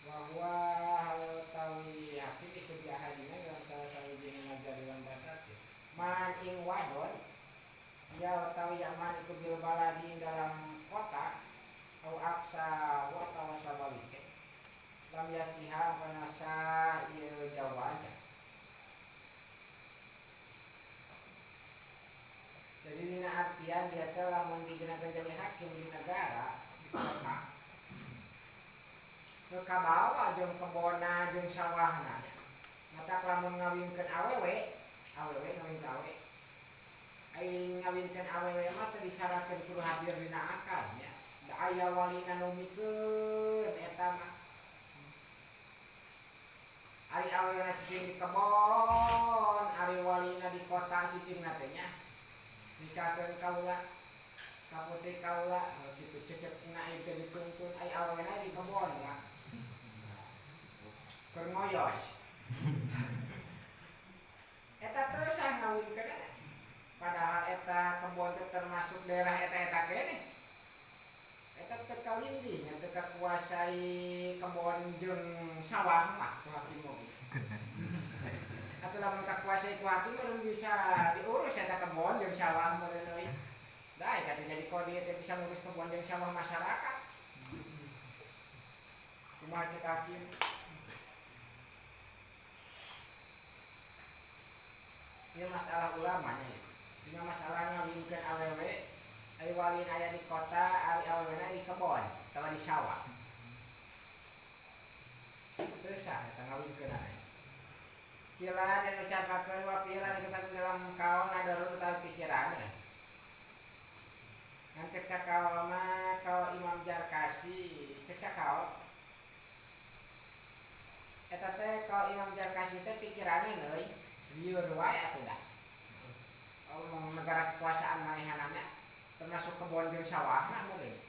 bahwa hal tawi hakim itu diahadina dalam salah sawijine majari lan basatin man ing wadon ya utawi yaman iku bil baladi dalam kota au aksa wa atawa sabalike lam yasiha panasa ieu jawaja. Jadi dina artian dia teh lamun dijenakeun jadi hakim di negara di kota teu kabawa jeung kebonna jeung sawahna. Matak lamun ngawinkeun awewe, awewe ngawin ka awe. Ai ngawinkeun awewe mah teu disyaratkeun kudu hadir dina akad nya. Da aya walina nu mikeun eta mah. Ari awewena cicing di kebon, ari walina di kota cicingna teh nya. Nikahkeun kaula, ka putri kaula kitu cecekna ieu teh dituntun ai awewena di kebon lah. Keur ngoyos. Eta teu sah ngawinkeun. Padahal eta kebon teh termasuk daerah eta-eta keneh. Eta teu kalindih nya teu kakuasai kebon jeung sawah mah ku hakim oge. Atuh lamun kakuasai ku hakim meureun bisa diurus eta kebon jeung sawah meureun euy. Da eta teh jadi kodi teh bisa ngurus kebon jeung sawah masyarakat. Kumaha cek hakim? Ieu masalah ulamanya ya. Dina masalah ngawinkeun awewe, ari walina aya di kota, ari awewena di kebon atawa di sawah. Teu sah eta ngawinkeun ae. Kila dan ucapakeun wa pilan kita dalam kaul nadarun utawi pikiran. Ngan cek sakaul mah kaul Imam Jarkasi, cek sakaul. Eta teh kaul Imam Jarkasi teh pikirane euy. Liur wae atuh dah. Omong negara kekuasaan manehanana termasuk kebon jeung sawahna meureun.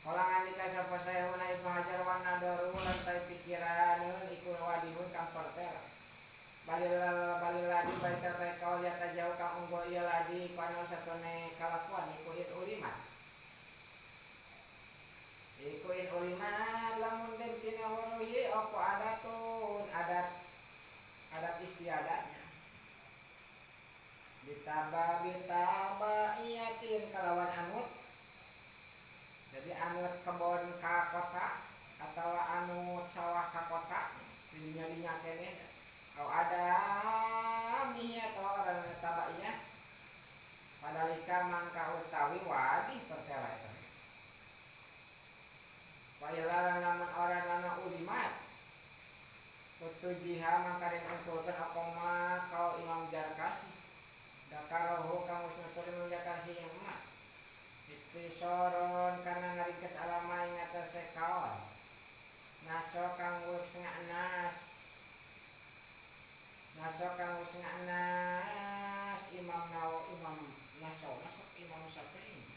Kala ngandika sapa sayuna Ibnu Hajar wa nadaru lan ta pikiraneun iku wadihun kang pertela. Balil balil ladi bari teh kaul ya tajau kang unggul ieu ladi kana satone kalakuan iku in ulimat. Iku in ulimat lamun den tina waruhi apa adatun adat adat istiadatnya ditambah bitamba iyatin kalawan anut. Jadi anut kebon ka kota atau anut sawah ka kota dinya-dinya keneh au ada mi atau orang tabainya padalika mangka utawi wadi pertela eta. Wa ila lamun orang lana ulimat tujiha mangka den unggulkeun apa ma kau Imam Jarkasi dakarohu kang wis nutur Imam Jarkasi yang emak iktisoron kana ngaringkes alama ing atase kaol naso kang wis nganas naso kang wis nganas Imam Nawawi Imam Naso masuk Imam Syafi'i.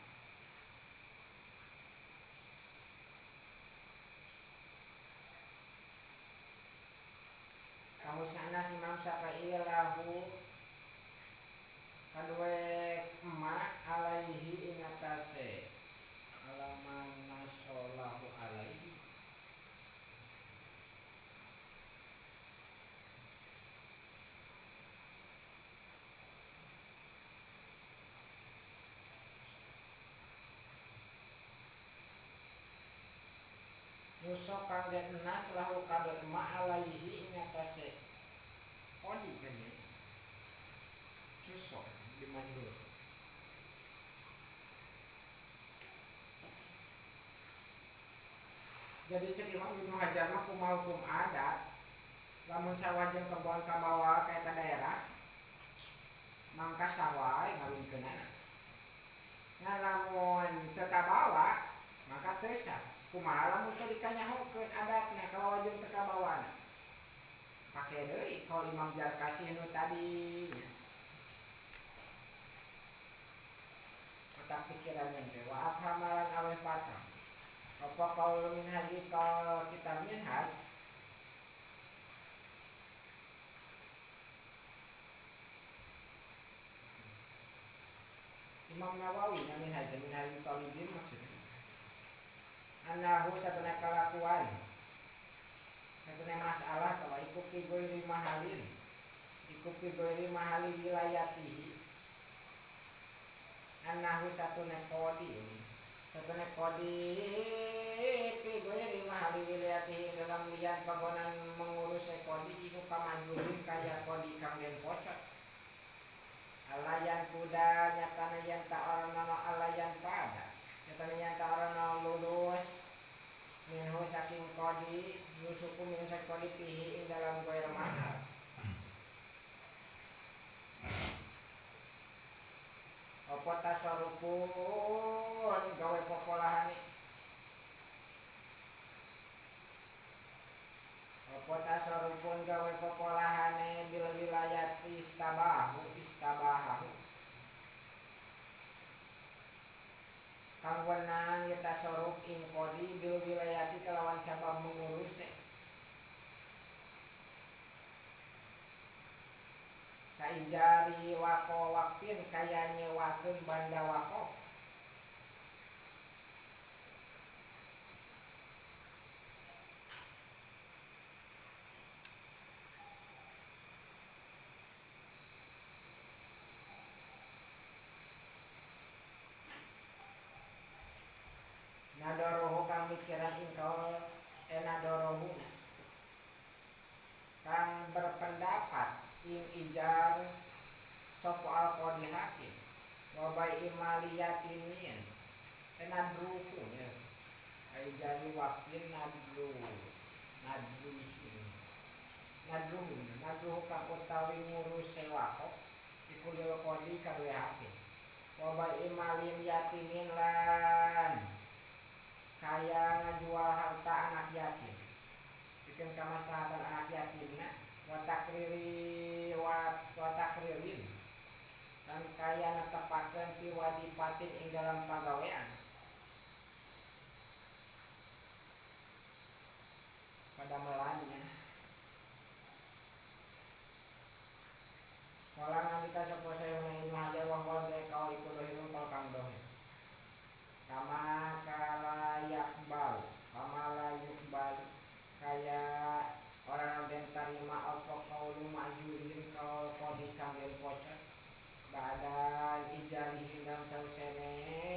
Kamus anas Imam Syafi'i lahu kadue emak alaihi ing atase alaman nasolahu alaihi Nusok kang den nas lahu kadue emak alaihi ing atase Kodi kan ya. Susah di majul. Jadi cek Imam Ibnu Hajar mah kumaha hukum adat lamun sawah jeung kebon kabawa ka eta daerah mangka sawah ngawinkeunana. Nah lamun teu kabawa maka teu sah. Kumaha lamun teu dikanyahokeun adatna kabawa jeung teu kabawana. Pake deui kaul Imam Jarkasi nu tadi. Otak pikirannya teh wa afhamalan aweh patah. Apa kaul minhaji kaul kitab minhaj Imam Nawawi na minhaj minhaj talibin maksudnya anahu satuna kalakuan satuna masalah kalau iku fi ghairi mahalin iku fi ghairi mahali wilayatihi anahu satuna qadi satuna qadi fi ghairi mahali wilayatihi dalam lian panggonan mengurus qadi iku kamajulin kaya qadi kang den pocot alayan kuda nyatana yen ta orang nama alayan pada nyatana yen ta orang nama lulus minhu saking qadi yusuku minhu saking qadi fihi ing dalam ghair mahal apa tasarrufun gawe popolahane apa tasarrufun gawe popolahane bil wilayat istabahu istabahu kang wenang ya tasarruf ing qadi bil wilayati kalawan sabab mengurus kaijari wako wakfin kaya nyewakeun banda waqaf nadorohu kang mikiran ing kaul enadorohu kang berpendapat ing ijar sapa al-qadi hakim wa bai'i maliyatinin enadruhu ya aijari waqin nadru nadru nadru nadru kang utawi ngurus sewako iku lil qadi kaduwe hakim wa bai'i maliyatinin lan kaya ngajual harta anak yatim bikin kamaslahatan anak yatimna wa takriri wa takririn dan kaya netepakeun fi wadifatin ing dalam pagawean pada melannya kala ngalika sapa sayuna Ibnu Hajar wa huwa kaul iku dohirun kaul kang dohir kama kala yakbal kama la yukbal kaya orang den tarima apa kaulu ma'julin kaul qadi kang den pocot ba'da ijarihi dalam sausene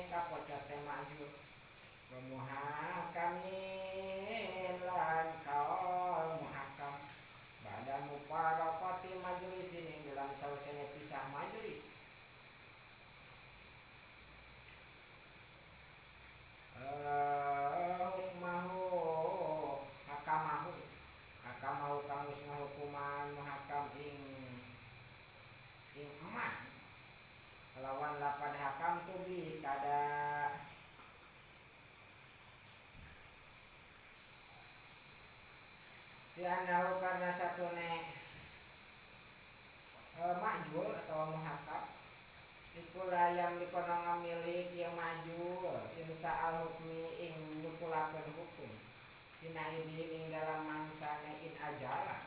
kapocot teh ma'jul wa muhakamin lan kaul muhakam ba'da mufaraqati majlisin ing dalam sausene pisah majelis hukmahu hakamahu hakamahu kang wis ngahukuman muhakam ing emak kelawan lapan hakam tubi kada dianahu karena satune makjul atau muhakam iku layam dikono ngamilik yang majul insa al hukmi ing nyukulakeun hukum dina ini ing dalam mangsane in ajala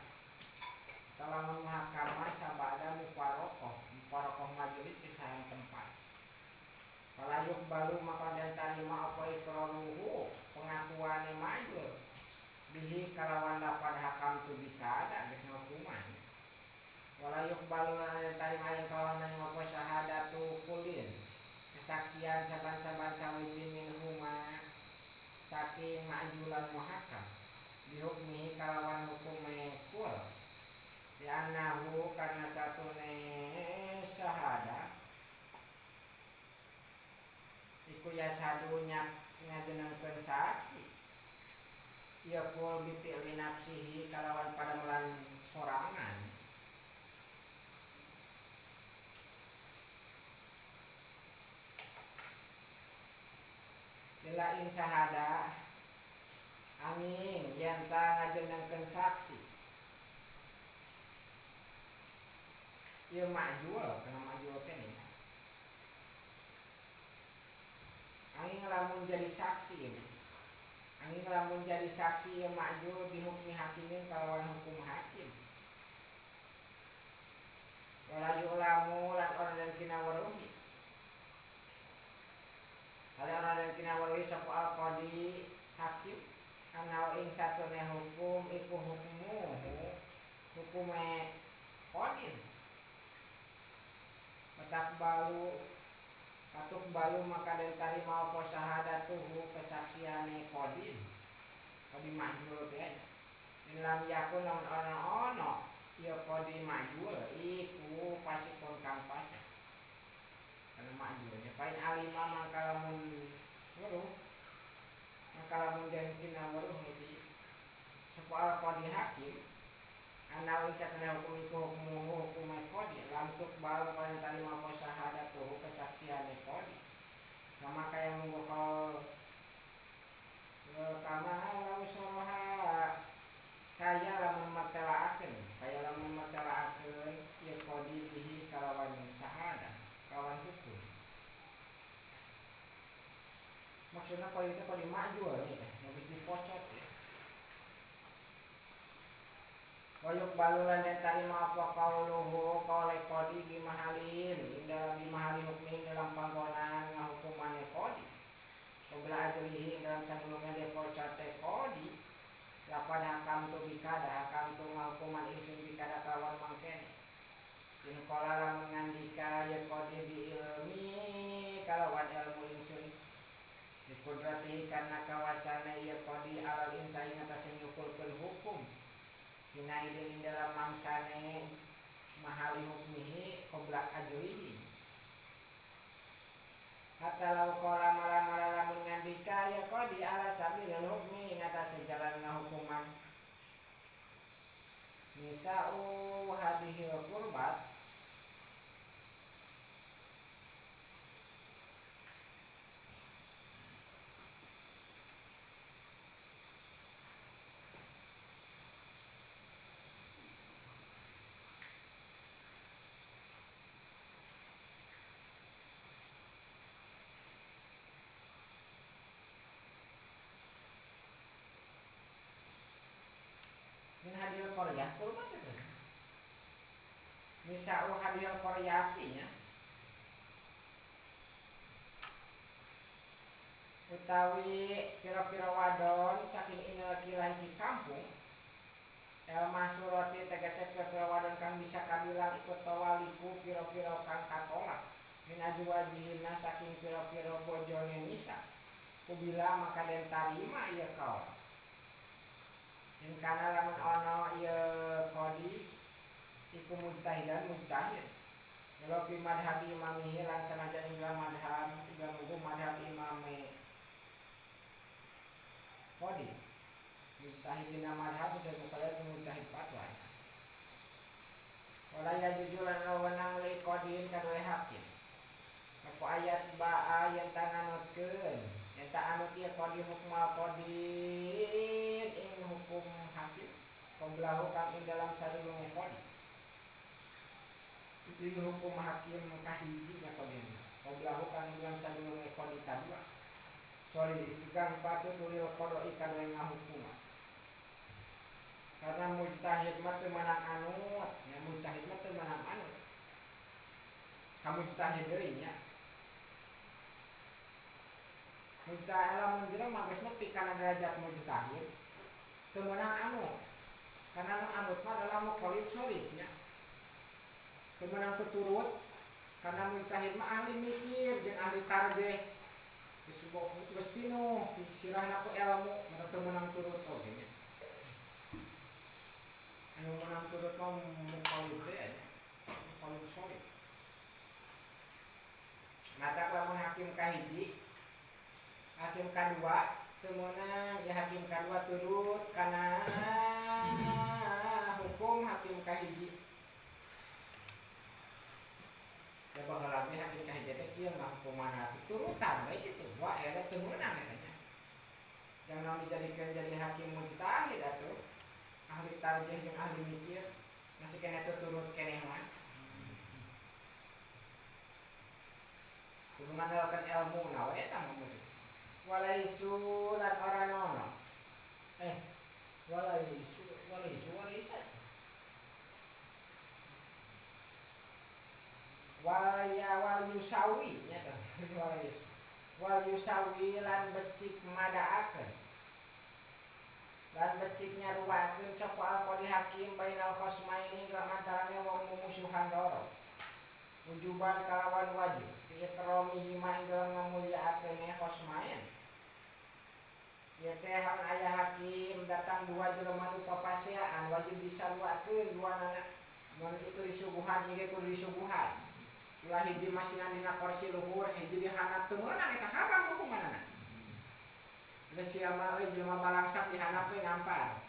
telah muhakama sabada mufarokoh mufarokoh majelis pisahan tempat falayuk balu maka dan tarima apa ikraruhu pengakuane majul bihi kalawan lapan hakam tubika ada geus ngahukuman walayuk balu lan tarima ing kalawan apa syahadatu kulin kesaksian saban-saban sawiji minhuma saking ma'julan muhakam bihukmihi kalawan hukume kul Li'annahu karena satune syahadah iku yashadu ngajenengkeun saksi ieu kul bi fi'li nafsihi kalawan padamelan sorangan lain syahadah angin yen ta ngajenengkeun saksi ieu ma'jul kana ma'jul teh nya angin lamun jadi saksi ieu angin lamun jadi saksi ieu ma'jul bihukmi hakimin kalawan hukum hakim wala yu'lamu lan orang dan kinawaruhi ale orang dan kinawaruhi sapa al-qadi hakim anau ing satune hukum iku hukmu hukume qadin petak balu patuk balu maka den tarima apa syahadatuhu kesaksiane qadin qadi ma'jul teh in lam yakun lamun ana ono ya qadi ma'jul iku pasikon kang pasik kana ma'julnya pain alima mangka lamun weruh maka lamun den kinaweruh di sapa al qadi hakim anau ing satana hukum iku hukmuhu hukume qadi lam tuqbal kana tarima apa syahadatuhu kesaksiane qadi kama kaya mungkol kama lau soroha kaya lamun martelaakeun ieu qadi bihi kalawan syahadah kalawan hukum maksudna qadi teh qadi ma'jul nya teh geus dipocot ya wayuk balulan dan tarima apa kauluhu kaule qadi bimahalin dalam bimahali hukmin dalam panggonan ngahukumane qadi qabla ajlihi dalam sadurunge dipocot teh qadi lapan hakam tu bikada hakam tu ngahukuman ingsun bikada kalawan mangkene in qala lamun ngandika ya qadi bi ilmi kalawan ilmu ingsun dikudrati karena kawasane ya qadi alal insani ngatasé nyukurkeun hukum dina idin dalam mangsane mahali hukmihi qabla ajlihi hatta law qala mala lamun ngandika ya qadi ala sabilil hukmi ngatasé jalan ngahukuman nisa'u hadhil qurbat min hadil qaryah kurban itu nisa'u hadil qaryati nya utawi pira-pira wadon saking inel kilah di kampung el masurati tegese pira-pira wadon kang bisa kabilang ikut tawaliku pira-pira kang katolak min ajwajihinna saking pira-pira bojone nisa kubila maka den tarima ieu kaul in kana lamun ana ieu qadi iku mujtahidan mujtahid walau fi madhab imamihi lan sanajan ing dalam madhab ing madhab imame qadi mujtahid dina madhab dan mukallaf mujtahid fatwa wala yajuju lan wenang li qadin kadue hakim apa ayat ba'a yang tanganutkeun yang tak anut ieu qadi hukmal qadin ing hukum hakim qablahu kang ing dalam sadurunge qadi itu hukum hakim kahiji nya qadin qablahu kang ing dalam sadurunge qadi kadua sorry itu kang patut ulil qada'i kana ngahukuman karena mujtahid mah teu meunang anut nya mujtahid mah teu meunang anut ka mujtahid deui nya mujtahid lamun jelema mah geus nepi kana derajat mujtahid teu meunang anut karena nu anut mah adalah muqallid sharif nya teu meunang tuturut karena mujtahid mah ahli mikir jeung ahli tarjih geus geus pinuh sirahna ku ilmu mata teu meunang turut oge nya anu meunang turut mah kadua teu meunang ya hakim kadua turut kana hukum hakim kahiji. Ya baheula ge hakim kahiji teh kieu ngahukumanna turutan bae kitu. Wah eta teu meunang eta nya. Yang naon dijadikeun jadi hakim mujtahid atuh. Ahli tarjih jeung ahli mikir masih keneh teu turut keneh mah. Kudu ngandalkeun ilmu na we eta mah. Walaisu lan ora nono. Walaisu walaisu walaisa. Walaya wal yusawi nya tah. Walaisu. Wal yusawi lan becik madaakeun. Lan becik nyaruakeun sapa alqadi hakim bainal khosmaini lantarane wong mumusuhan loro. Wujuban kalawan wajib fi ikramihi ma ing dalam ngamulyaakeun khosmain. Ieu teh aya hakim datang dua jelema nu papaseaan wajib disaruakeun duanana. Mun itu disuguhan ieu kudu disuguhan. Ulah hiji masinan dina kursi luhur, hiji di handap teu meunang eta haram hukumanana. Geus sia mah euy jelema balangsak di handap we ngampar.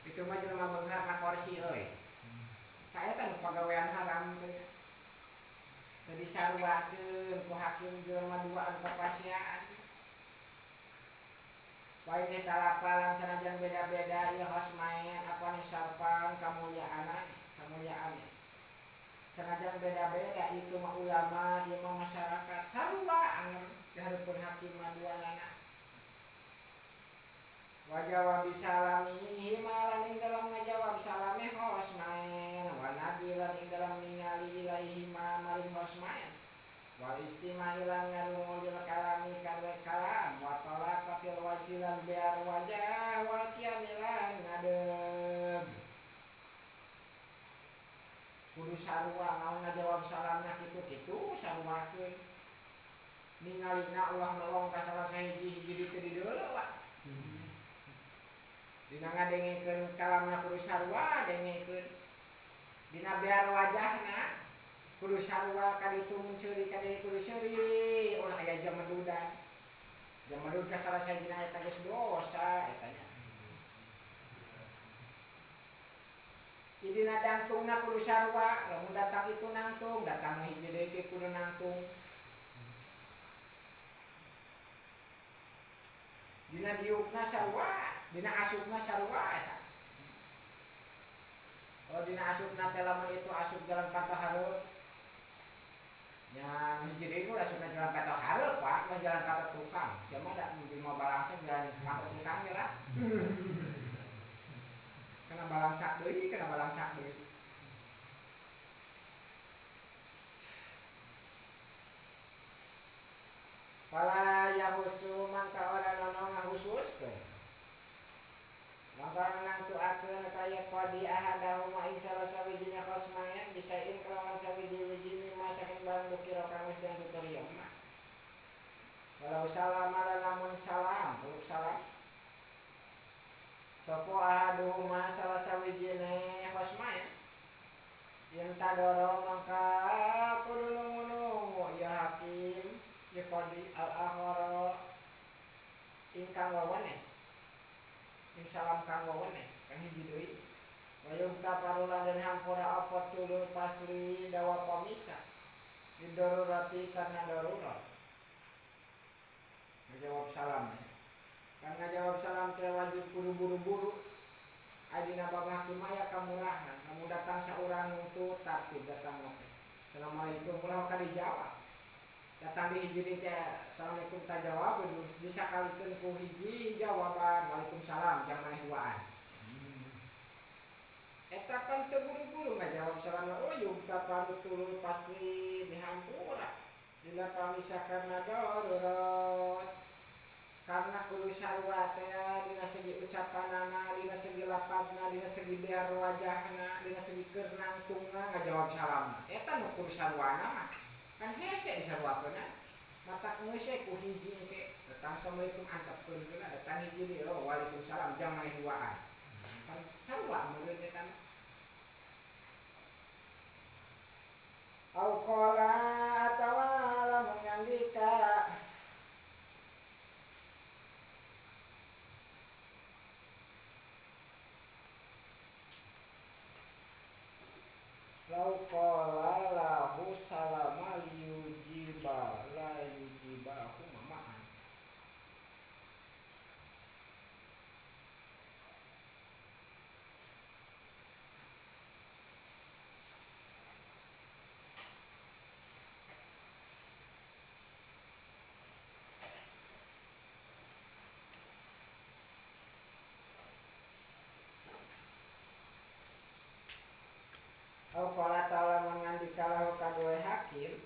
Itu mah jelema beunghar na kursi euy. Ka eta nu pagawean haram teh. Teu disaruakeun ku hakim jelema dua anu papaseaan. Wa ini talapalan sanajan beda-beda ieu khosmain apa nisarpan kamulyaan kamulyaan. Sanajan beda-beda itu mah ulama, ieu mah masyarakat sarua anger dihareupeun hakim mah duanana. Wa jawab salamihi malan ing dalam ngajawab salame khosmain wa nabi lan ing dalam ningali ilaihi ma maring khosmain. Wal istima'i lan ngarungu lil kalami kadue kalam wa talaqatil wajhi lan biar wajah wal qiyami lan ngadeg. Kudu sarua naon ngajawab salamna kitu-kitu saruakeun. Ningalina ulah melong ka salah sahiji hiji di teu dideuleu wa. Dina ngadengekeun kalamna kudu sarua dengekeun. Dina biar wajahna kudu sarua ka ditu mun seuri ka dieu kudu seuri ulah aya jamedudan. Jamedud ka salah sahijina eta geus dosa eta nya. Dina dangtungna kudu sarua, lamun datang itu nangtung, datang hiji deui kudu nangtung. Dina diukna sarua, dina asupna sarua eta. Kalau dina asupna teh lamun itu asup jalan patah hareup. Nya hiji deui kudu asupna jalan patah hareup, Pak, mah jalan patah tukang. Sia mah da mah balangsa jalan patah tukang ge lah. Kena balangsak deui, kena balangsak deui. Fala yahusu mangka ora nono ngahususkeun. Lantaran nangtuakeun kaya qadi ahadahuma ing salah sawijina khosmain bisain kalawan sawiji-wiji mimma saking barang dukira kang wis den tutur ieu mah. Walau salama lan lamun salam, uluk salam. Sopo ahaduhuma salah sawijine khosmain yen tadoro mangka kudu nungu-nungu ya hakim ya qadi al-akhara ingkang wawene ing salam kang wawene kang hiji deui wayung taparulan dan hampura apa tulul pasli dawa pamisa didorurati karena darurat ngajawab salam. Kan ngajawab salam teh wajib kudu buru-buru. Adina bab hakim aya kamurahan, kamu datang saurang nuntut tartib datang teh. Assalamualaikum ulah ka dijawab. Datang di hiji deui teh assalamualaikum tajawab disakalikeun ku hiji jawaban waalaikumsalam jang maneh duaan. Eta kan teu buru-buru ngajawab salam oh yuk taparu tulul pasti dihampura. Dina pamisa karena darurat. Karena kudu sarua teh dina segi ucapanana, dina segi lapatna, dina segi biar wajahna, dina segi keur nangtungna ngajawab salamna. Eta nu kudu saruana mah. Kan hese disaruakeunna. Mata geus we ku hiji engke datang assalamualaikum antepkeun heula datang hiji deui oh waalaikumsalam jang maneh duaan. Kan sarua meureun eta mah. Au qala atawa lamun ngandika Lau qala lahu salama liyujiba la yujibahu ma'an. Au qala ta'ala mangandika lahu kadue hakim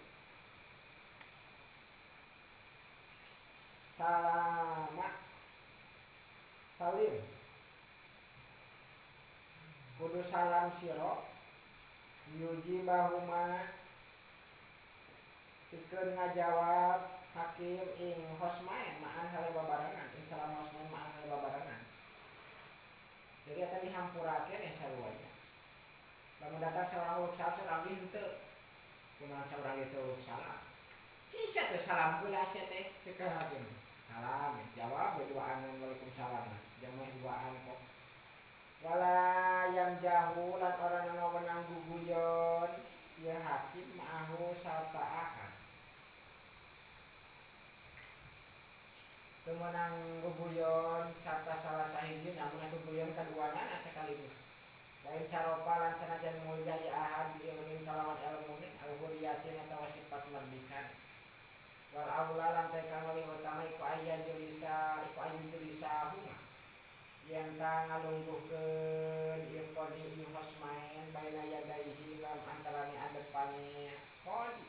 salama salim kudu salam sira yujibahuma pikeun ngajawab hakim ing hosmain ma'an hale babarengan ing salam hosmain ma'an hale babarengan. Jadi eta dihampurakeun ya sarua. Lamun datang seorang uluk salam seorang henteu. Kunaon seorang itu uluk salam. Sisa teh salam pula sia teh cek hakim. Salam jawab duaan waalaikumsalam. Jamah duaan kok. Wala yang jauh lan orang anu wenang guguyon ya hakim ma'ahu sarta ahad. Teu meunang guguyon sarta salah sahiji namun guguyon kaduanana sekaligus. Lain saropa lan sanajan mulya ya ahad ilmin kalawan ilmune al-huriyatin atawa sifat merdeka. Wal aula lan teh kang leuwih utama iku aya julisa iku ayu julisa huma. Yen ta ngalungguhkeun ieu qadi ieu hosmain baina yadaihi lam antarane adepane qadi.